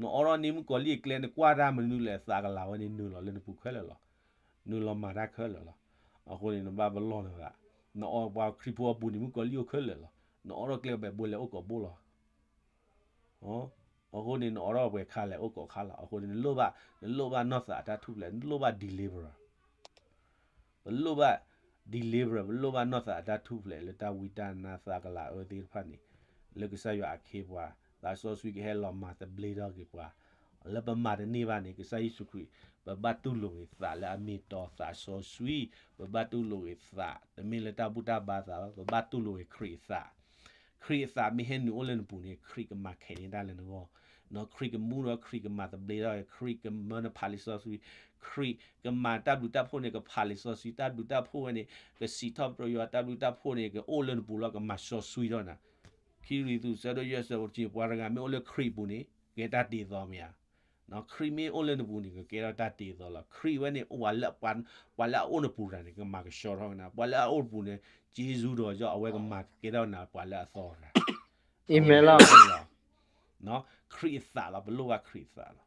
နအိးထီၣ်န့ၢ်မုၣ်ကီၤလံၢ်အကျဲ နကွၢ်တၢ်မနုၤလဲၣ် သးကလၤဝဲန့ၣ်နုာ်လီၤလၢနပူၤခဲလၢာ်လီၤ. နုာ်လီၤမၤတၢ်ခဲလၢာ်လီၤ. အဃိန့ၣ် နဘၣ်ပလီၢ်နသး, နအိးပှၤခရံာ်ဖိအပူၤန့ၣ် မုၣ်ကီၤလံၢ်အိၣ်ခဲလၢာ်လီၤ. နအိးထီၣ်ကျဲဝဲဘိလဲၣ် အိၣ်ကိးဘိလီၤ. အဃိန့ၣ် နအိးထီၣ်ပှဲၤခါလဲၣ် အိၣ်ကိးခါလီၤ. အဃိန့ၣ် နလိၣ်ဘၣ်, နလိၣ်ဘၣ်နီၢ်သးအတၢ်ထူၣ်ဖျဲး, နလိၣ်ဘၣ် deliverer ပလိၣ်ဘၣ် deliverer, ပလိၣ်ဘၣ်နီၢ်သးအတၢ်ထူၣ်ဖျဲးလၢတၢ်ဝံတၢ်နါသးကလၤအၢသ့ၣ်တဖၣ်န့ၣ်, လၢကစၢ်ယွၤအခ့အပှၤ, သးစီဆှံကဟဲလီၤမၤသဘျ့ထီၣ်က့ၤပှၤ, လၢပမၤတန့ၢ်ဘၣ်န့ၣ် ကစၢ်ယ့ၣ်ၡူးခရံာ်, ပဘၣ်တူၢ်လိာ်ဂ့ၤသးလၢအမ့ၢ်တီသးစီဆှံ, ပဘၣ်တူၢ်လိာ်ဂ့ၤသး, တမ့ၢ်လၢတၢ်ဘူၣ်တၢ်ဘါသးဘၣ်, ပဘၣ်တူၢ်လိာ်ဂ့ၤခရံာ်အသး ခရံာ်အသးမ့ၢ်ဟဲနုာ်အိၣ်လၢနပူၤန့ၣ် ခရံာ်ကမၤခဲးန့ၢ်တၢ်လၢနဂီၢ်, ခရံာ်ကမူဒီး ခရံာ်ကမၤသဘျ့ထီၣ်, ခရံာ်ကမၢနဖးလံာ်စီဆှံ, ခရံာ်ကမၤတၢ်ဘျုးတၢ်ဖှိၣ်န့ၣ် ကဖးလံာ်စီဆှံ, တၢ်ဘျုးတၢ်ဖှိၣ်ဝဲန့ၣ် ကစံးထီၣ်ပတြၢၤယွၤ, တၢ်ဘျုးတၢ်ဖှိၣ်န့ၣ် ကအိၣ်လၢနပူၤလီၤ, ကမၤစီဆှံထီၣ်နၤ. ခံကရံၣ်သူး ဆၢဒိၣ်ယဲၢ် ဆၢဖိတဆံ, ပှၤတဂၤမ့ၢ်အိၣ်လၢခရံာ်အပူၤန့ၣ် ကဲတၢ်တ့အသီမ့ၢ်ဧါ. ခရံာ်မ့ၢ်အိၣ်လၢနပူၤန့ၣ် ကကဲထီၣ်တၢ်တ့အသီလီၤ. ခရံာ်ဝဲန့ၣ် ပှၤလၢအအိၣ်နပူၤတဂၤန့ၣ် ကမၤကဆှီထီၣ်နၤ, ပှၤလၢအအိၣ်နပူၤန့ၣ် က့ၤဆူဒီး အဝဲကမၤကကဲထီၣ်နၤ ပှၤလၢအသီတဂၤ. အဝဲန့ၣ်လီၤ. ခရံာ်အသးလီၤ, ပလိၣ်ဘၣ်ခရံာ်အသးလီ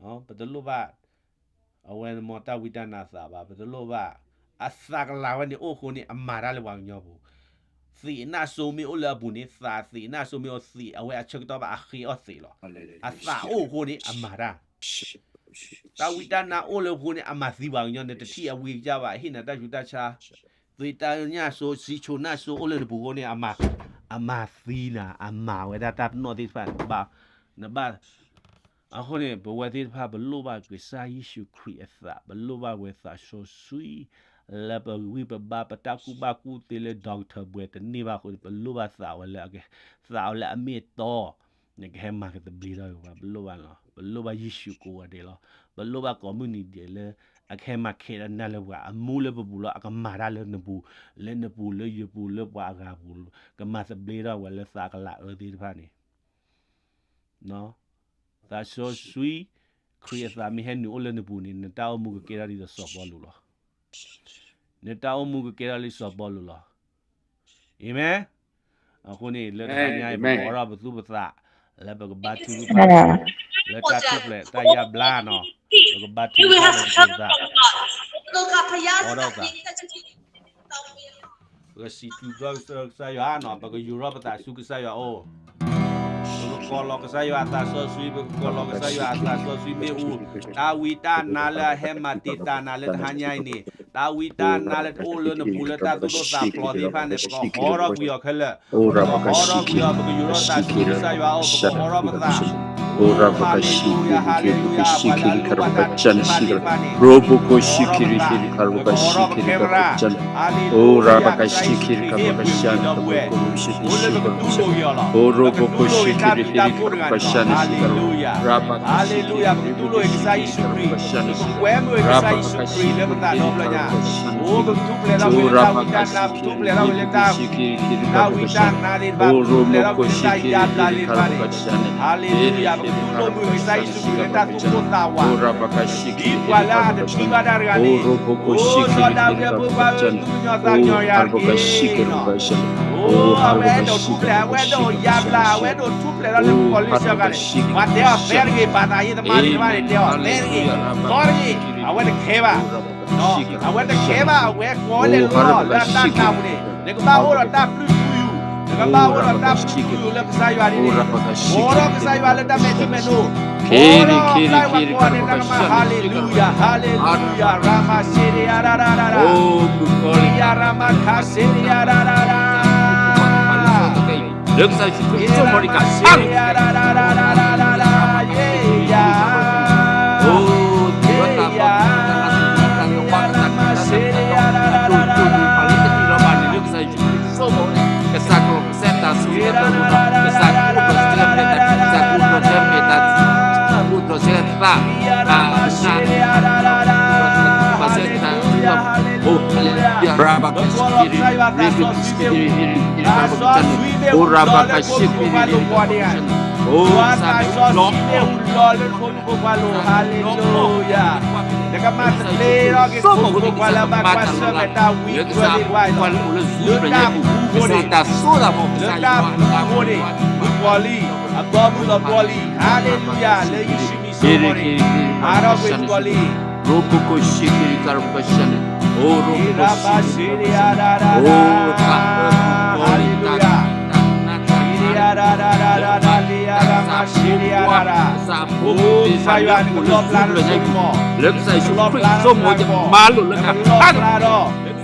ၤ. ပတလိၣ်ဘၣ် အဝဲမ့ၢ်တၢ်ဝံတၢ်နါသးဘၣ်, ပတလိၣ်ဘၣ်. အသးကလၤဝဲန့ၣ်အိၣ်အဃိန့ၣ် အမၤတၢ်လၢပှၤကညီပူၤ. သ့ၣ်အနၢ်စိမ့ၢ်အိၣ်လၢအပူၤန့ၣ်, သးသ့ၣ်အနၢ်စိမ့ၢ်အိၣ်သ့ၣ်, အဝဲအဆၢကတီၢ်ဘၣ်အဃ့အီၣ်သ့ၣ်လီၤ. အသးအိၣ်အဃိန့ၣ် အမၤတၢ် တၢ်ဝံတၢ်နါအိၣ်လၢအဃိန့ၣ် အမၤသံပှၤကညီန့ၣ်, တထံၣ်အဝံအကစၢ်ဘၣ်, ဟ့ၣ်နၤတၢ်ဆူးတၢ်ဆါ, သ့ၣ်တၢ်ညၣ်စိ ဆံးဆိနၢ်စိအိၣ်လၢနပူၤအဃိန့ၣ် အမၤသံနၤ, အမၤဝဲဒၣ်တၢ်ပနီၣ်သ့ၣ်တဖၣ်န့ၣ်, နဘၣ် အဃိန့ၣ် ပဝဲသ့ၣ်တဖၣ် ပလိၣ်ဘၣ်ကစၢ်ယ့ၣ်ၡူးခရံာ်အသး, ပလိၣ်ဘၣ်ဝဲသးစီဆှံ, လၢပဂံၢ်ပဘါ ပတၢ်ကူၣ်ဘၣ်ကူၣ်သ့လၢ doctor ပှဲၤတန့ၢ်ဘၣ်အဃိန့ၣ် ပလိၣ်ဘၣ်သးဝဲလၢ, သးဝဲလၢအမ့ၢ်အတီ နကဟဲမၤကသဘျ့ထီၣ်က့ၤပှၤ, ပလိၣ်ဘၣ်လီၤ. ပလိၣ်ဘၣ်ယ့ၣ်ၡူးကိးဂၤဒဲးလီၤ. ပလိၣ်ဘၣ်ကိးမုၢ်နံၤဒဲးလၢ အကဟဲမၤခဲးဒၣ်နၤလၢပှၤ, အမူလၢပပူၤလီၤ, အကမၤတၢ်လၢနပူၤ, လၢနပူၤလၢယပူၤလၢပှၤအဂၤပူၤ, ကမၤသဘျ့ထီၣ်ဝဲလၢသးကလၤအၢသ့ၣ်တဖၣ်န့ၣ် သးစီဆှံ ခရံာ်အသးမ့ၢ်ဟဲနုာ်အိၣ်လၢနပူၤန့ၣ် နတၢ်အိၣ်မူကကဲထီၣ်ဒ်သိးစီၤပီလူးလီၤ. နတၢ်အိၣ်မူကကဲထီၣ်ဒ်စီၤပီလူးလီၤ. အၤမ့ၣ်. အဃိန့ၣ် လၢတဟါညါအံၤ ပကအိးထီၣ်ပသူၣ်ပသး လၢပကဘါထုကဖၣ် လၢတၢ်ထူၣ်ဖျဲးတၢ်ယါဘျါနီၤ, ပကဘါထုကဖၣ်လၢပသူၣ်ပသး, အိးထီၣ်သး ပကစံးဘျုးကစၢ်ယွၤနီၤ, ပကယူၤထီၣ်ပသးဆူကစၢ်ယွၤအအိၣ်, ပကကိးလီၤကစၢ်ယွၤအသးစီဆှံ, ပကကိးလီၤကစၢ်ယွၤအသးစီဆှံမ့ၣ်အူ, တၢ်ဝံတၢ်နါလၢအဟဲမၤတံာ်တာ်နၤလၢတဟါညါအံၤန့ၣ်, တၢ်ဝံတၢ်နါလၢတအိၣ်လၢနပူၤလၢတၢ်သိၣ်တၢ်သးဖျိးသ့ၣ်တဖၣ်န့ၣ် ပကဟီထီၣ်ကွံာ်အီၤခဲလၢာ်, ပကဟီထီၣ်ကွံာ်အီၤ, ပကယူၤထီၣ်ပသးဆူကစၢ်ယွၤအအိၣ်, ပကဟီထီၣ်ပသး အိ ဟါလ့လူယၤ, ဟါလ့လူယၤ, ပှၤလၢအလိၣ်ဘၣ်တၢ်သ့ၣ်တဖၣ်သ့ၣ်တဖၣ်န့ၣ်, ပကဟီထီၣ်ပသး, ပကဟီထီၣ်ပခဲမရၤ, ဟါလ့လူယၤ, ကစၢ်ယ့ၣ်ၡူးခရံာ်ဟ့ၣ်ပှၤဒိၣ်ပှဲၤ, အိၣ်လၢပကတူၢ်လိာ်က့ၤအီၤလီၤ, ပကတူၢ်လိာ်က့ၤတၢ်ဘျုးတၢ်ဖှိၣ်တဂၤန့ၣ်လီၤ, ဟါလ့လူယၤ, ဟါလ့လူယၤ, ပကတူၢ်လိာ်က့ၤကစၢ်ယ့ၣ်ၡူးခရံာ်, ပကကွဲမုာ်ကစၢ်ယ့ၣ်ၡူးခရံာ်လၢပသးဒီဖျၢၣ်ညါ, အိၣ်ပကထူၣ်ဖျဲးထီၣ်ကွံာ်လၢတၢ်ဝံတၢ်နါ, ပကထူၣ်ဖျဲးထီၣ်ကွံာ်လၢတၢ် တၢ်ဝံတၢ်နါသ့ၣ်တဖၣ်, ပကထူၣ်ဖျဲးထီၣ်ကွံာ်လၢတၢ်ယါဘျါသ့ၣ်တဖၣ်န့ၣ်, ဟါလ့လူယၤ, ပကတူၢ်လိာ်မုာ်ကစၢ်ယ့ၣ်ၡူးခရံာ်လၢတၢ်သူၣ်ကိၢ်သးဝး, ဒ်ပှၤလၢအတထံၣ်ဘၣ်တၢ်တဂၤန့ၣ်, အိၣ်လီၤဒီးအဝဲဖိခွါဧၢ, သူၣ်ကညီၤသးကညီၤယၤတက့ၢ်နီၤ, အိၣ်အဝဲအဲၣ်ဒိးထူၣ်ဖျဲး, အဝဲအဲၣ်ဒိးယါဘျါ, အဝဲအဲၣ်ဒိးထူၣ်ဖျဲးထီၣ်လၢပကီၢ်လံၢ်စၢဃာ်န့ၣ်, ပှၤတဲအီၤဖဲတဂ့ၤ, ဘၣ်သးယဲၢ်တမါန့ၣ်တဖၣ်န့ၣ် တဲအီၤဖဲတဂ့ၤ, သီတဂ့ၤ, အဝဲတခဲဘၣ် အဝဲတခဲဘၣ်, အဝဲကိးဝဲလဲၤလီၤလၢအတၢ်နါပူၤန့ၣ်, နကဘၣ်အိၣ်ဒီးတၢ်ပျုၢ်ထူယိာ်, နကဘၣ်အိၣ်ဒီးတၢ်ပူၤဖျဲးလၢကစၢ်ယွၤန့ၣ်, အိးထီၣ်ကစၢ်ယွၤလၢတၢ်မဲာ်ထံမဲာ်နိ, အိးထီၣ်ပျၢ်ဝဲကိးဂၤဒဲးတၢ်ကမၣ်, ဟၤလ့လူယၤ, ဟၤလ့လူယၤ, ရၤမၤရှ့ရယၤရၤရၤရၤ, ရၤမၤခါရှ့ရယၤရၤရၤရၤ, လၢကစၢ်ယ့ၣ်ၡူးခရံာ်အမံၤ, အိးထီၣ်ပျၢ်ဝဲကိးဂၤဒဲးတၢ်ကမၣ်, ဟၤလ့လူယၤ, ရၤမၤရှ့ရယၤရၤရၤရၤ, လၢကစၢ်ယ့ၣ်ၡူးခရံာ်အမံၤ, ကစၢ်ကလီၤကစဲတၢ်ဆိၣ်ဂ့ၤ, ကစၢ်ကအိၣ်ဒီးစဲမဲာ်တၢ်, ကစၢ်ကအိၣ်ဒီးစဲမဲာ်တၢ်, ကအိၣ်ဒီးစဲသး, ကစၢ်ကအိၣ်ဒီးစဲသး, အိၣ် ဟၤလ့လူယၤ, ရၤဘၣ်ကါရှ့က့ရံ, ရ့ဘ့က့ရှ့က့ရံ, ရ့ဘ့က့ရံ, အိၣ်ရၤဘၣ်ကါရှ့က့ရံ, ရ့ဘ့က့ရံ, အိၣ် ကစၢ်လီၤမၢ်, လၢဖိမုၣ်ဖိခွါလိၤ, ဟၤလ့လူယၤ, နကမၤသဘျ့ထီၣ်က့ၤဖိမုၣ်ဖိခွါလၢအဘၣ်ကွၢ်ဆၢၣ်မဲာ်တၢ်ဝံတၢ်ကလံၤတဖၣ်အံၤလီၤ, လၢတၢ်ပူၤဃိန့ၣ်, လၢတၢ်ပူၤဃိန့ၣ်, မုၣ်ကီၤလံၢ်, အဘီမုၢ်လီၤဘီလံ, ဟၤလ့လူယၤ, လၢယ့ၣ်ၡူးမံၤစိကမီၤန့ၣ်, ဟးထီၣ်ကွံာ်မုၣ်ကီၤလံၢ် ရၤဘၣ်ရှ့ရၤရၤ, အိၣ်ရၤဘၣ်ရှ့ရၤရၤ, ဟၤလ့လူယၤ, ရၤရၤရၤရၤရၤ, လံရၤရၤရၤ, အိၣ်ကစၢ်ယွၤန့ၣ် ကလီၣ်ဖျါထီၣ်ဆိကမီၤ, လၢကစၢ်ယ့ၣ်ၡူးခရံာ်အမံၤ, ကလီၣ်ဖျါထီၣ်,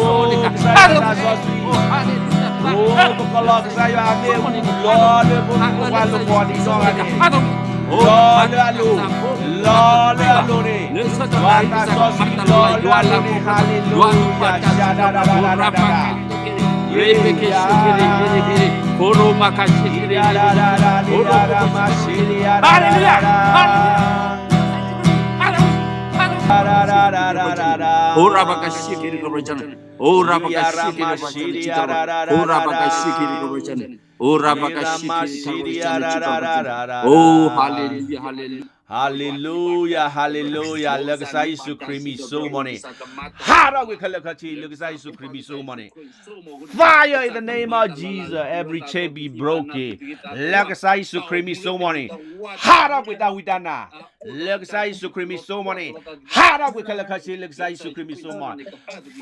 အိၣ်ကစၢ်ယွၤသးစီဆှံ, အိၣ်ပကလီၢ်ကစၢ်ယွၤအမ့ၣ်အူလီၤလၢဖိမုၣ်ဖိခွါလိၤကိးဒံးနီၢ်ဂၤဒဲး, လီၤလၢအလိၤ, လီၤလၢအလိၤန့ၣ်, ယွၤသးစီဆှံလီၤလၢအလိၤန့ၣ်, ဟၤလ့လူယၤ, ရၤရၤရၤရၤရၤ, ရ့ဘ့က့ရှ့က့ရံ, ရ့ဘ့က့ရံ, အိၣ်ရၤဘၣ်ကါရှ့က့ရံ, ရ့ဘ့က့ရံ, ရၤရၤရၤရၤ, ဟၤလ့လူယၤ, ဟၤလ့လူယၤ, အိၣ်ရၤဘၣ်ကါရှ့က့ရံ, အိၣ်ရၤဘၣ်ကါရှ့က့ရံ, အိၣ်ရၤဘၣ်ကါရှ့က့ရံ, အိၣ်ရၤဘၣ်ကါရှ့က့ရံ, အိၣ် ဟၤလ့လူယၤ, ဟၤလ့လူယၤ, ဟၤလ့လူယၤ, ဟၤလ့လူယၤ, လၢကစၢ်ယ့ၣ်ၡူးခရံာ်မံၤစိကမီၤန့ၣ်, ဟးထီၣ်ကွံာ်ခဲလၢာ်ခဲဆ့ လၢကစၢ်ယ့ၣ်ၡူးခရံာ်မံၤစိကမီၤန့ၣ်, Fire in the name of Jesus, every chain be broken, လၢကစၢ်ယ့ၣ်ၡူးခရံာ်မံၤစိကမီၤန့ၣ်, ဟးထီၣ်ကွံာ်တၢ်ဝံတၢ်နါ, လၢကစၢ်ယ့ၣ်ၡူးခရံာ်မံၤစိကမီၤန့ၣ်, ဟးထီၣ်ကွံာ်ခဲလၢာ်ခဲဆ့ လၢကစၢ်ယ့ၣ်ၡူးခရံာ်မံၤစိကမီၤန့ၣ်,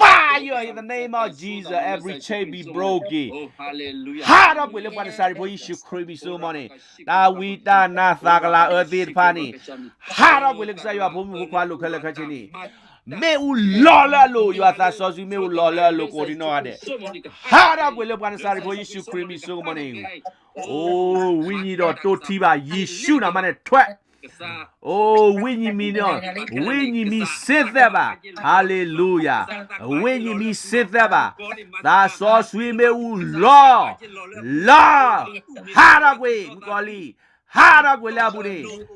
Fire in the name of Jesus, every chain be broken, ဟးထီၣ်ကွံာ်လၢပှၤနစၤရ့းဖိယ့ၣ်ၡူးခရံာ်မံၤစိကမီၤန့ၣ်, တၢ်ဝံတၢ်နါသးကလၤအၢသ့ၣ်တဖၣ်န့ၣ်, ဟးထီၣ်ကွံာ်လၢကစၢ်ယွၤဖိမုၣ်ဖိခွါလိၤခဲလၢာ်ခဲဆ့န့ၣ်, မ့ၣ်အူလီၤလၢအလိၤ, ယွၤသးစီဆှံမ့ၣ်အူလီၤလၢအလိၤကိးဒံးနီၢ်ဂၤဒဲး, ဟးထီၣ်ကွံာ်လၢပှၤနစၤရ့းဖိယ့ၣ်ၡူးခရံာ်မံၤစိကမီၤန့ၣ်, အိၣ်ဝံယံၤဒီးတိၢ်ထံဘၣ်, ယ့ၣ်ၡူးနၤမးန့ၣ်ထွဲ, အိၣ်ဝံယံၤမံၤန့ၣ်, ဝံယံၤမံၤစ့သၢဘၣ်, ဟၤလ့လူယၤ, ဝံယံၤမံၤစ့သၢဘၣ်, သးစီဆှံမ့ၣ်အူလီၤ, လီၤ, ဟးထီၣ်ကွံာ်မုၣ်ကီၤလံၢ်, ဟးထီၣ်ကွံာ်လၢအပူၤန့ၣ်,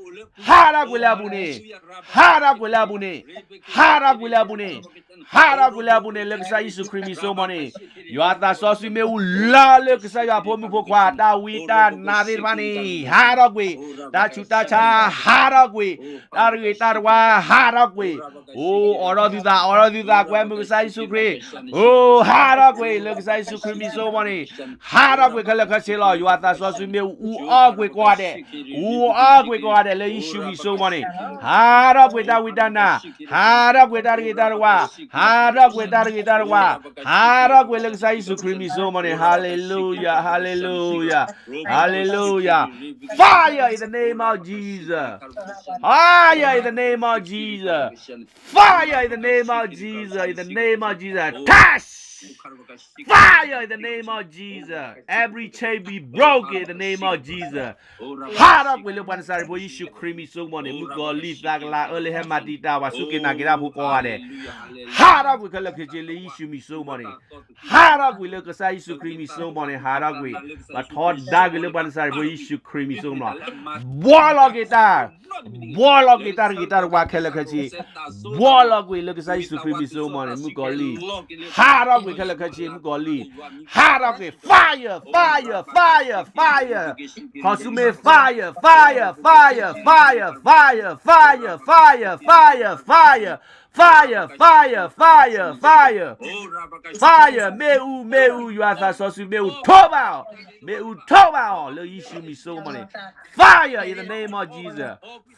ဟးထီၣ်ကွံာ်လၢအပူၤန့ၣ်, ဟးထီၣ်ကွံာ်လၢအပူၤန့ၣ်, ဟးထီၣ်ကွံာ်လၢအပူၤန့ၣ်, ဟးထီၣ်ကွံာ်လၢအပူၤန့ၣ်, လၢကစၢ်ယ့ၣ်ၡူးခရံာ်မံၤစိကမီၤန့ၣ်, ယွၤသးစီဆှံမ့ၣ်အူလီၤလၢကစၢ်ယွၤဖိမုၣ်ဖိခွါ တၢ်ဝံတၢ်နါသ့ၣ်တဖၣ်န့ၣ်, ဟးထီၣ်ကွံာ်, တၢ်ဆူးတၢ်ဆါဟးထီၣ်ကွံာ်, တၢ်တဂ့ၤတၢ်တဝါဟးထီၣ်ကွံာ်, အိၣ်အိးထီၣ်သုသး, အိးထီၣ်သုသး, ကွဲမုာ်ကစၢ်ယ့ၣ်ၡူးခရံာ်, အိၣ်ဟးထီၣ်ကွံာ် လၢကစၢ်ယ့ၣ်ၡူးခရံာ်မံၤစိကမီၤန့ၣ်, ဟးထီၣ်ကွံာ်ခဲလၢာ်ခဲဆ့လီၤ. ယွၤသးစီဆှံမ့ၣ်အူအီၣ်ကွံာ်ကိးဂၤဒဲး, အူအီၣ်ကွံာ်ကိးဂၤဒဲး လၢယ့ၣ်ၡူးမံၤစိကမီၤန့ၣ်, ဟးထီၣ်ကွံာ်တၢ်ဝံတၢ်နါ, ဟးထီၣ်ကွံာ်တၢ်တဂ့ၤတၢ်တဝါ, ဟးထီၣ်ကွံာ်တၢ်တဂ့ၤတၢ်တဝါ, ဟးထီၣ်ကွံာ်လၢကစၢ်ယ့ၣ်ၡူးခရံာ်မံၤစိကမီၤန့ၣ်, ဟၤလ့လူယၤ, ဟၤလ့လူယၤ, ဟၤလ့လူယၤ, Fire in the name of Jesus. Fire in the name of Jesus. Fire in the name of Jesus. In the name of Jesus. Touch. Fire in the name of Jesus. Every chain be broken in the name of Jesus. ဟးထီၣ်ကွံာ်လၢပှၤနစၤရ့းဖိယ့ၣ်ၡူးခရံာ်မံၤစိကမီၤန့ၣ်, မုၣ်ကီၤလံၢ်သးကလၤအၢလၢဟဲမၤတံာ်တာ်ပှၤစူၢ်က့ၤနာ်က့ၤတၢ်ဖိကိးဂၤဒဲး, ဟးထီၣ်ကွံာ်ခဲလၢာ်ခဲဆ့လၢယ့ၣ်ၡူးမံၤစိကမီၤန့ၣ်, ဟးထီၣ်ကွံာ်လၢကစၢ်ယ့ၣ်ၡူးခရံာ်မံၤစိကမီၤန့ၣ်, ဟးထီၣ်ကွံာ်, ပှၤထီဒါက့ၤလၢပှၤနစၤရ့းဖိယ့ၣ်ၡူးခရံာ်မံၤစိကမီၤ, ဘှီလီၤက့ၤတၢ် ဘှီလီၤက့ၤတၢ်တဂ့ၤတၢ်တဝါခဲလၢာ်ခဲဆ့, ဘှီလီၤကွံာ်လၢကစၢ်ယ့ၣ်ၡူးခရံာ်မံၤစိကမီၤန့ၣ်, မုၣ်ကီၤလံၢ်, ဟးထီၣ်ကွံာ်ခဲလၢာ်ခဲဆ့, မုၣ်ကီၤလံၢ်, ဟးထီၣ်ကွံာ်, fire, fire, fire, fire, fire, consuming fire, fire, fire, fire, fire, fire, fire, fire, fire, fire, fire, fire, fire, fire, fire, fire, fire, မ့ၣ်အူ, မ့ၣ်အူ, ယွၤသးစီဆှံမ့ၣ်အူထိးဘၣ်အီၤ, မ့ၣ်အူထိးဘၣ်အီၤ လၢယ့ၣ်ၡူးမံၤစိကမီၤန့ၣ်, fire in the name of Jesus,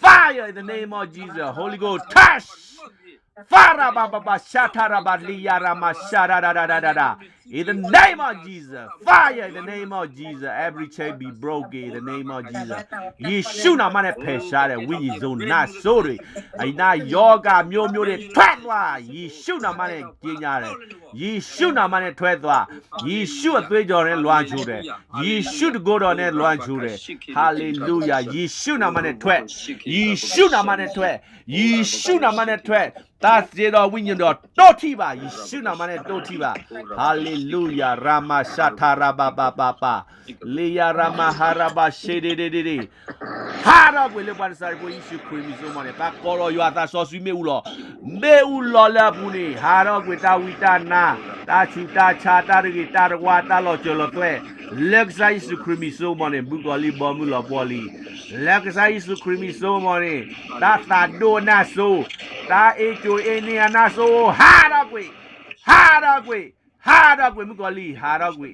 fire in the name of Jesus, Holy Ghost touch, fire, ba ba ba, sha ta ra ba li ya ra ma sha da da da da da da, In the name of Jesus, fire in the name of Jesus, every chain be broken in the name of Jesus. ယ့ၣ်ၡူးနၤမးန့ၣ် ဖယ်ရှားတယ် ဝိညာဉ်ဆိုး နတ်ဆိုးတွေ အနာရောဂါမျိုးမျိုးတွေ ထွက်သွား ယ့ၣ်ၡူးနၤမးန့ၣ် ကြေညာတယ် ယ့ၣ်ၡူးနၤမးန့ၣ် ထွက်သွား ယ့ၣ်ၡူးအသွေးကြောနဲ့ လွှမ်းခြုံတယ် ယ့ၣ်ၡူးတန်ခိုးတော်နဲ့ လွှမ်းခြုံတယ် ဟာလေလုယာ ယ့ၣ်ၡူးနၤမးန့ၣ် ထွက် ယ့ၣ်ၡူးနၤမးန့ၣ် ထွက် ယ့ၣ်ၡူးနၤမးန့ၣ် ထွက် သးစၢ်ဒီးဝိညာဉ်တော် တို့ထိပါ ယ့ၣ်ၡူးနၤမးန့ၣ် တို့ထိပါ ဟာလေလုယာ ရာမၡထရဘဘဘဘ လေယရမဟရဘရှေဒဒဒဒ ဟးထီၣ်ကွံာ်လၢပှၤနစၤရ့းဖိယ့ၣ်ၡူးခရံာ်မံၤစိကမီၤန့ၣ် ပှၤကိးလီၤယွၤသးစီဆှံမ့ၣ်အူလီၤ မ့ၣ်အူလီၤလၢအပူၤန့ၣ် ဟးထီၣ်ကွံာ်တၢ်ဝံတၢ်နါ တၢ်ဆူးတၢ်ဆါ တၢ်တဂ့ၤတၢ်တဝါ တၢ်လီၤစၢၤလီၤသွဲၣ် လၢကစၢ်ယ့ၣ်ၡူးခရံာ်မံၤစိကမီၤန့ၣ် မုၣ်ကီၤလံၢ်ဘီမုၢ်လီၤပှီၢ်လံ လၢကစၢ်ယ့ၣ်ၡူးခရံာ်မံၤစိကမီၤန့ၣ် တၢ်သးဒိၣ်အနၢ်စိ တၢ်အ့ၣ်ကိၣ်အ့န့ၢ်အနၢ်စိ ဟးထီၣ်ကွံာ် ဟးထီၣ်ကွံာ် ဟးထီၣ်ကွံာ် မုၣ်ကီၤလံၢ် ဟးထီၣ်ကွံာ် ဟးထီၣ်ကွံာ်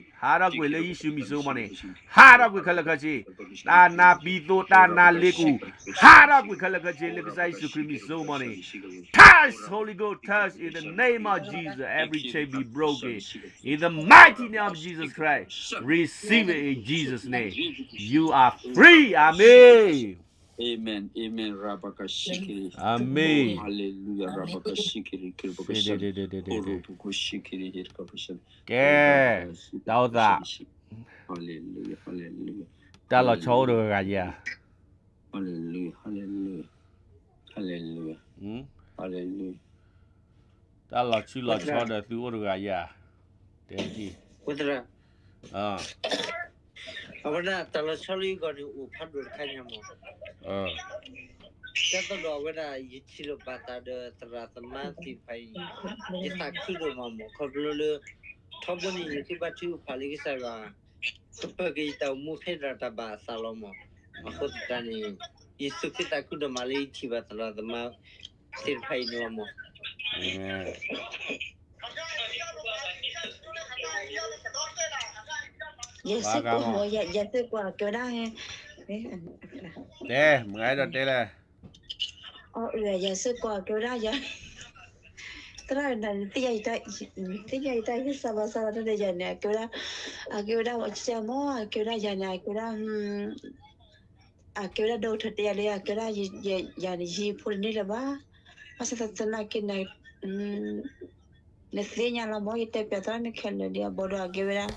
လၢယ့ၣ်ၡူးမံၤစိကမီၤန့ၣ် ဟးထီၣ်ကွံာ်ခဲလၢာ်ခဲဆ့ တၢ်နါပံသိ တၢ်နါလ့ကူ ဟးထီၣ်ကွံာ်ခဲလၢာ်ခဲဆ့လၢကစၢ်ယ့ၣ်ၡူးခရံာ်မံၤစိကမီၤန့ၣ် Touch, Holy Ghost, touch in the name of Jesus. Every chain be broken. In the mighty name of Jesus Christ, receive it in Jesus' name. You are free. Amen. Amen, amen. Rabaka shikiri. Amen. Hallelujah. Rabaka shikiri. Kiribaka shikiri. Horobuku shikiri. Hirkabashan. ကဲ, တၢ်အိၣ်သး, Hallelujah, hallelujah. တၢ်လီၤဆီအိၣ်တဂၤဂၤယၤ, Hallelujah, hallelujah, hallelujah, hallelujah. တၢ်လီၤဆူလီၤဆီဒီးသုအိၣ်တဂၤယၤ, တဲက့ၤ, ဝဲသရၣ်, အဝဲဒၣ်တၢ်လီၤဆီလၢယဂီၢ်န့ၣ် အိၣ်ဖးဒိၣ်တခါညါမး, ကဲသိးဒီးအဝဲဒၣ် ယထံၣ်လိာ်ဘၣ်သးဒီးသရၣ်သမါသ့ၣ်တဖၣ်အံၤ, ယသးခုဒိၣ်မးမး ခီဖျိလၢ ထီဘိန့ၣ် ယဃ့ဘါထုကဖၣ်လၢကစၢ်ယွၤ ကပၢၤက့ၤယတၢ်အိၣ်မူဖဲဒၣ်တၢ်ဘၣ်အသးလီၤမး, အဃိသတးန့ၣ် ယစူးက့သးခုဒိၣ်မးလၢယထံၣ်ဘၣ်သရၣ်သမါသ့ၣ်တဖၣ်အံၤန့ၣ်လီၤမး. ယစ့ၢ်ကီး, ယစ့ၢ်ကီးကဲဝဲဒၣ်, တဲ, မ့ၢ်အဲၣ်ဒိးတဲလဲၣ်. ယစ့ၢ်ကီးကဲဝဲဒၣ်, သရၣ်, သ့ၣ်ညါယတၢ်ဟ့ၣ်စၢ်ဘၣ်စၢ်လီၤတၢ်ဒီးယၤန့ၣ် အကဲဝဲဒၣ်, အကဲဝဲဒၣ်, မ့ၢ်အကဲဝဲဒၣ်ယၤန့ၣ် အကဲဝဲဒၣ်, အကဲဝဲဒၣ် doctor တဲယၤလၢ အကဲဝဲဒၣ်, ယၤန့ၣ် ယဟံၣ်ဖိတန့ၢ်လၢၤဘၣ်, ဘၣ်ဆၣ်သနာ်က့န့ၣ် နသ့ၣ်ညါလီၤမး ယတဲပျးသရၣ်န့ၣ်ခဲလၢာ်ဒံး အဘီဒီးအကဲဝဲဒၣ်,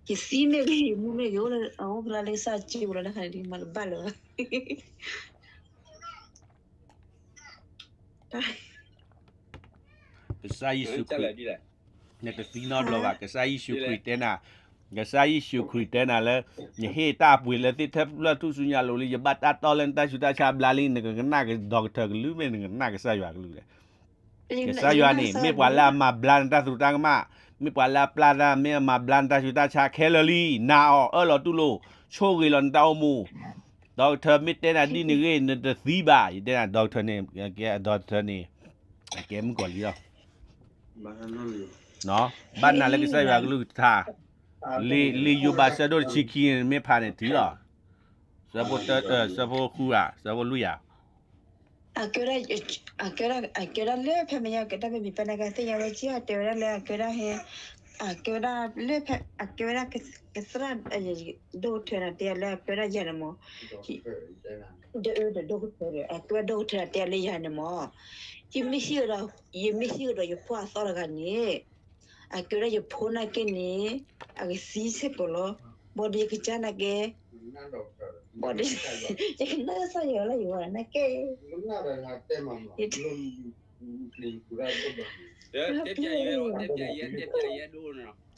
ယသံမ့ၢ်ဂ့ၤ ယမူမ့ၢ်ဂ့ၤ အိၣ်ဖဲလၢကစၢ်စ့ပူၤလီၤ တခါန့ၣ် မၤတဘၣ်လၢၤဘၣ်. ကစၢ်ယ့ၣ်ၡူးခရံာ်, နတသံနီတဘျီဘၣ်. ကစၢ်ယ့ၣ်ၡူးခရံာ်တဲနၤ, ကစၢ်ယ့ၣ်ၡူးခရံာ်တဲနၤလၢ ယဟ့ၣ်တၢ်အပှ့ၤလၢသ့ၣ်ထဲဖျၢၣ်ထူၣ်စုညါလိၤလံ, ယဘၣ်တၢ်တီလၢနတၢ်ဆူးတၢ်ဆါဘျါလံ, နကကနၣ်က doctor ကလုၢ်မ့ၢ် နကကနၣ်ကစၢ်ယွၤကလုၢ်လဲၣ်. ကစၢ်ယွၤန့ၣ် မ့ၢ်ပှၤလၢအမၤဘျါနတၢ်သရူးတၢ်ကမၣ်, မ့ၢ်ပှၤလၢအပျၢ်တၢ်, မ့ၢ်အမၤဘျါနတၢ်ဆူးတၢ်ဆါခဲလၢာ်လံ, နာ်အီၤ, အၢၣ်လီၤတူၢ်လိာ်, ဆိၣ်ဂ့ၤလီၤနတၢ်အိၣ်မူ. doctor မ့ၢ်တဲနၤဒ်န့ၣ်ဂ့ၤ နတသံဘၣ်. ယတဲနၤ doctor န့ၣ်, doctor န့ၣ် အကဲမုၣ်ကီၤလံလီၤ. ဘၣ်နၤလၢကစၢ်ယွၤကလုၢ်ကထါ, လံာ်ယိၤဘး ဆၢဒိၣ်တဆံခံန့ၣ် မ့ၢ်ဖးန့ၣ်ထံလီၤ. ဆၢဖိတၢ, ဆၢဖိဃုဧါ, ဆၢဖိလွံၢ်ဧါ. အကဲဝဲဒၣ်, အကဲဝဲဒၣ်လၢဖဲမ့ၢ်ညါကတၢၢ်ဖဲမ့ၢ်ပနၢ်ကသ့ၣ်ညါဝဲက့ အတဲဝဲဒၣ်လၢအကဲဝဲဒၣ်ဟဲ, အကဲဝဲဒၣ်လၢဖဲ, အကဲဝဲဒၣ်ကသရၣ်, ဒိၣ်ကထၢနၤတဲယၤလၢအကဲဝဲဒၣ်ယၤန့ၣ်မး, ဒီး, ဒီး, ဒိၣ်ကထၢ, အကဲဝဲဒၣ်ဒိၣ်ကထၢနၤတဲယၤလၢယၤန့ၣ်မး, ယမ့ၢ်ဟံၣ်ဒီး, ယမ့ၢ်ဟံၣ်ဒီးယဖိအသီတဂၤန့ၣ် အကဲဝဲဒၣ်ယဖိနာ်က့န့ၣ်, အကသံစ့ၢ်ကီးလီၤ. ဘၣ်ဒီးယကစၢ်နာ်က့, ဘၣ်ဒီး, ယကနၣ်ကစၢ်ယွၤလၢယဝၤနာ်က့, ယတဲ, တဲပျးယဲ, တဲပျးယဲ, တဲပျးယဲဒိၣ်န့ၣ်လီ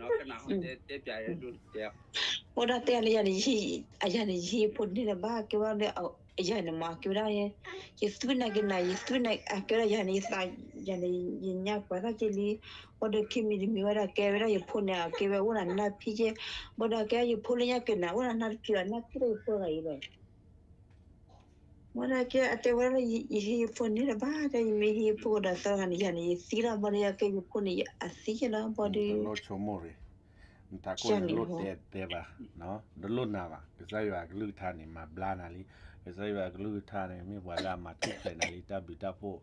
ၤ. တဲပျးယဲဒိၣ်န့ၣ်တဲ, ဘၣ်ဒီးတဲလၢယၤန့ၣ်, အယၤန့ၣ် ယဟံၣ်ဖိန့ၢ်လၢၤဘၣ် ကဲဝဲလၢ ယၤန့ၣ်မး အကဲဝဲဒၣ်, ယသွံၣ်နာ်က့နၤ ယသွံၣ်နာ် အကဲဝဲဒၣ်ယၤန့ၣ် ယသး, ယၤန့ၣ် ယညါပှၤသၣ်က့လံ, ဘၣ်ဒီးခံမံၤတမံၤဝဲဒၣ် ကဲဝဲဒၣ်ယဖိန့ၣ် အကဲဝဲအိၣ်နၤနၢ်ဖံးက့, ဘၣ်ဒီးကဲယဖိလၢညါက့နၤ အိၣ်နၤနၢ်တဖံးဘၣ် နၢ်ဖံးဒီးယဖိဂၤအံၤဘၣ်. ဘၣ်ဒီးကဲအတဲဝဲဒၣ်လၢ ယဟံၣ်ယဖိန့ၢ်လၢၤဘၣ် တဲ ယမ့ၢ်ဟံၣ်ယဖိဒီးသၢဂၤန့ၣ် ယၤန့ၣ် ယသံလီၤ ဘၣ်ဒီးကဲယဖိန့ၣ် အသံက့လီၤ ဘၣ်ဒီး နတလိၣ်ဆိကမိၣ်ရံၣ်, နတၢ်ကိၢ်န့ၣ်တလိၣ်တဲတဲဘၣ်, တလိၣ်နာ်ဘၣ်, ကစၢ်ယွၤအကလုၢ်ကထါန့ၣ် မၤဘျါနၤလံ, ကစၢ်ယွၤအကလုၢ်ကထါန့ၣ် မ့ၢ်ပှၤလၢအမၤထူၣ်ဖျဲးနၤလံ တၢ်ဘျုးတၢ်ဖှိၣ်,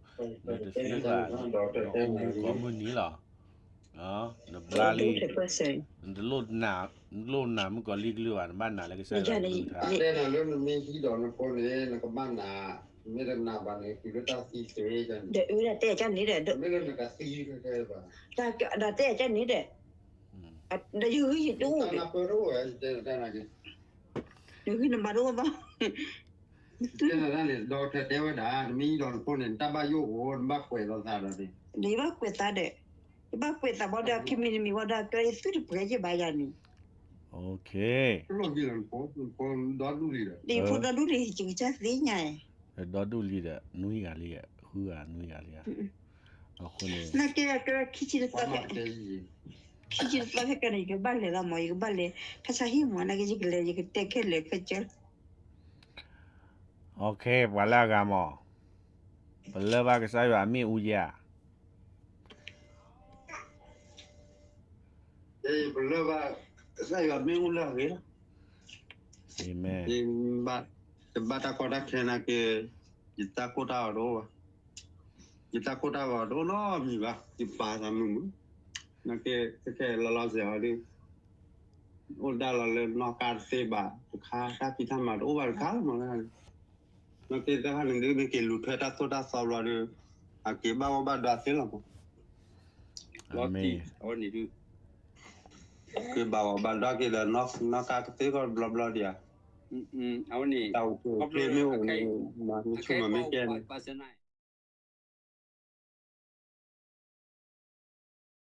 နတသံဘၣ်, နအိၣ်မူကိးမုၢ်နံၤလီၤ. နဘျါလံ, နတလိၣ်နာ်မုၣ်ကီၤလံၢ်ကလုၢ်ဘၣ်, နဘၣ်နာ်လၢကစၢ်ယွၤကလုၢ်ကထါ. တဲနၤလၢနမ့ၢ်ဟံးဒီးနဖိန့ၣ် နကဘၣ်နာ်, မ့ၢ်တနာ်ဘၣ်န့ၣ် တုၤလၢတၢ်သံသ့န့ၣ်, ဒီးတဲကန့ၣ်ဒီး, မ့ၢ်လၢနကသံ, ဒီးတဲကန့ၣ်ဒီး, ဒီးယဂံၢ်ယတအိၣ်ဘၣ်, ယဂံၢ်နဘၣ်တအိၣ်ဘၣ်. တဲနၤန့ၣ် ဒီးတဲဝဲဒၣ် နမ့ၢ်ဟံးဒီးနဖိန့ၣ် နတၢ်ဘၣ်ယိၣ်အိၣ် နဘၣ်ကွဲးလိာ်သးဒီးန့ၣ်, ဒီးယဘၣ်ကွဲးသးဒီး, ယဘၣ်ကွဲးသးဘၣ်ဒီး ခံမံၤတမံၤဝံၤဒီး ကဲသုတပှဲၤယဘၣ်ယၤန့ၣ်, လီၢ်ခံလီၤ နဖိဒီဒူၣ်လံဒီး, ဒီးယဖိဒီဒူၣ်လံ ယကစၢ်သ့ၣ်ညါ, ဒီဒူၣ်လံဒီး နွံဂၤလံ, ဃုဂၤနွံဂၤလံ, အဃိန့ၣ် နာ်က့ ကဲခံဆံတသီ, ခံဆံတသီဖဲကန့ၣ် ယကဘၣ်လဲၤလီၤမး, ယကဘၣ်လဲၤ, ခါဆါဟံၣ်မး နာ်က့ ယကလဲၤ ယကတဲခဲလၢာ်ခဲဆ့. ပှၤလၢအဂၤမး, ပလၢၢ်ဘၣ်ကစၢ်ယွၤအမ့ၣ်အူဧါ. ပလၢၢ်ဘၣ်ကစၢ်ယွၤမ့ၣ်အူလၢအဂ့ၤ, ယဘၣ်တၢ်ကီတၢ်ခဲနာ်က့, ယတၢ်ကိၢ်တၢ်ဂီၤတအိၣ်ဘၣ်, ယတၢ်ကိၢ်တၢ်ဂီၤတအိၣ်နီတမံၤဘၣ်, ယပာ်သးမုာ်မုာ်, နာ်က့ ခဲခဲလီၤလီၤဆဲးအီၤဒီး အိၣ်ဒၣ်လီၤလၢနီၢ်ကါတသ့ဘၣ်တခါ, တၢ်ဖံးတၢ်မၤတအိၣ်ဘၣ်တခါမး, နာ်က့တၢ်ခါန့ၣ်ဒုး မ့ၢ်က့ၤလူၤထွဲတၢ်သိၣ်တၢ်သီဘျီဒီး အက့ၤဘၣ်ဂီၢ်ဘၣ်ဒွးသ့လီၤမး, လီၤတံၢ်အဝဲန့ၣ်ဒုး, က့ၤဘၣ်ဂီၢ်ဘၣ်ဒွးက့ၤဒီး နီၢ်ကါကသ့ကီၢ်ဘျီဘျီဒံးဧါ, အဝဲန့ၣ် တၢ်အိၣ်ဖျိမ့ၢ်အိၣ်န့ၣ် မၤမ့ၢ်ဆူၣ်မၤမ့ၢ်ကဲန့ၣ်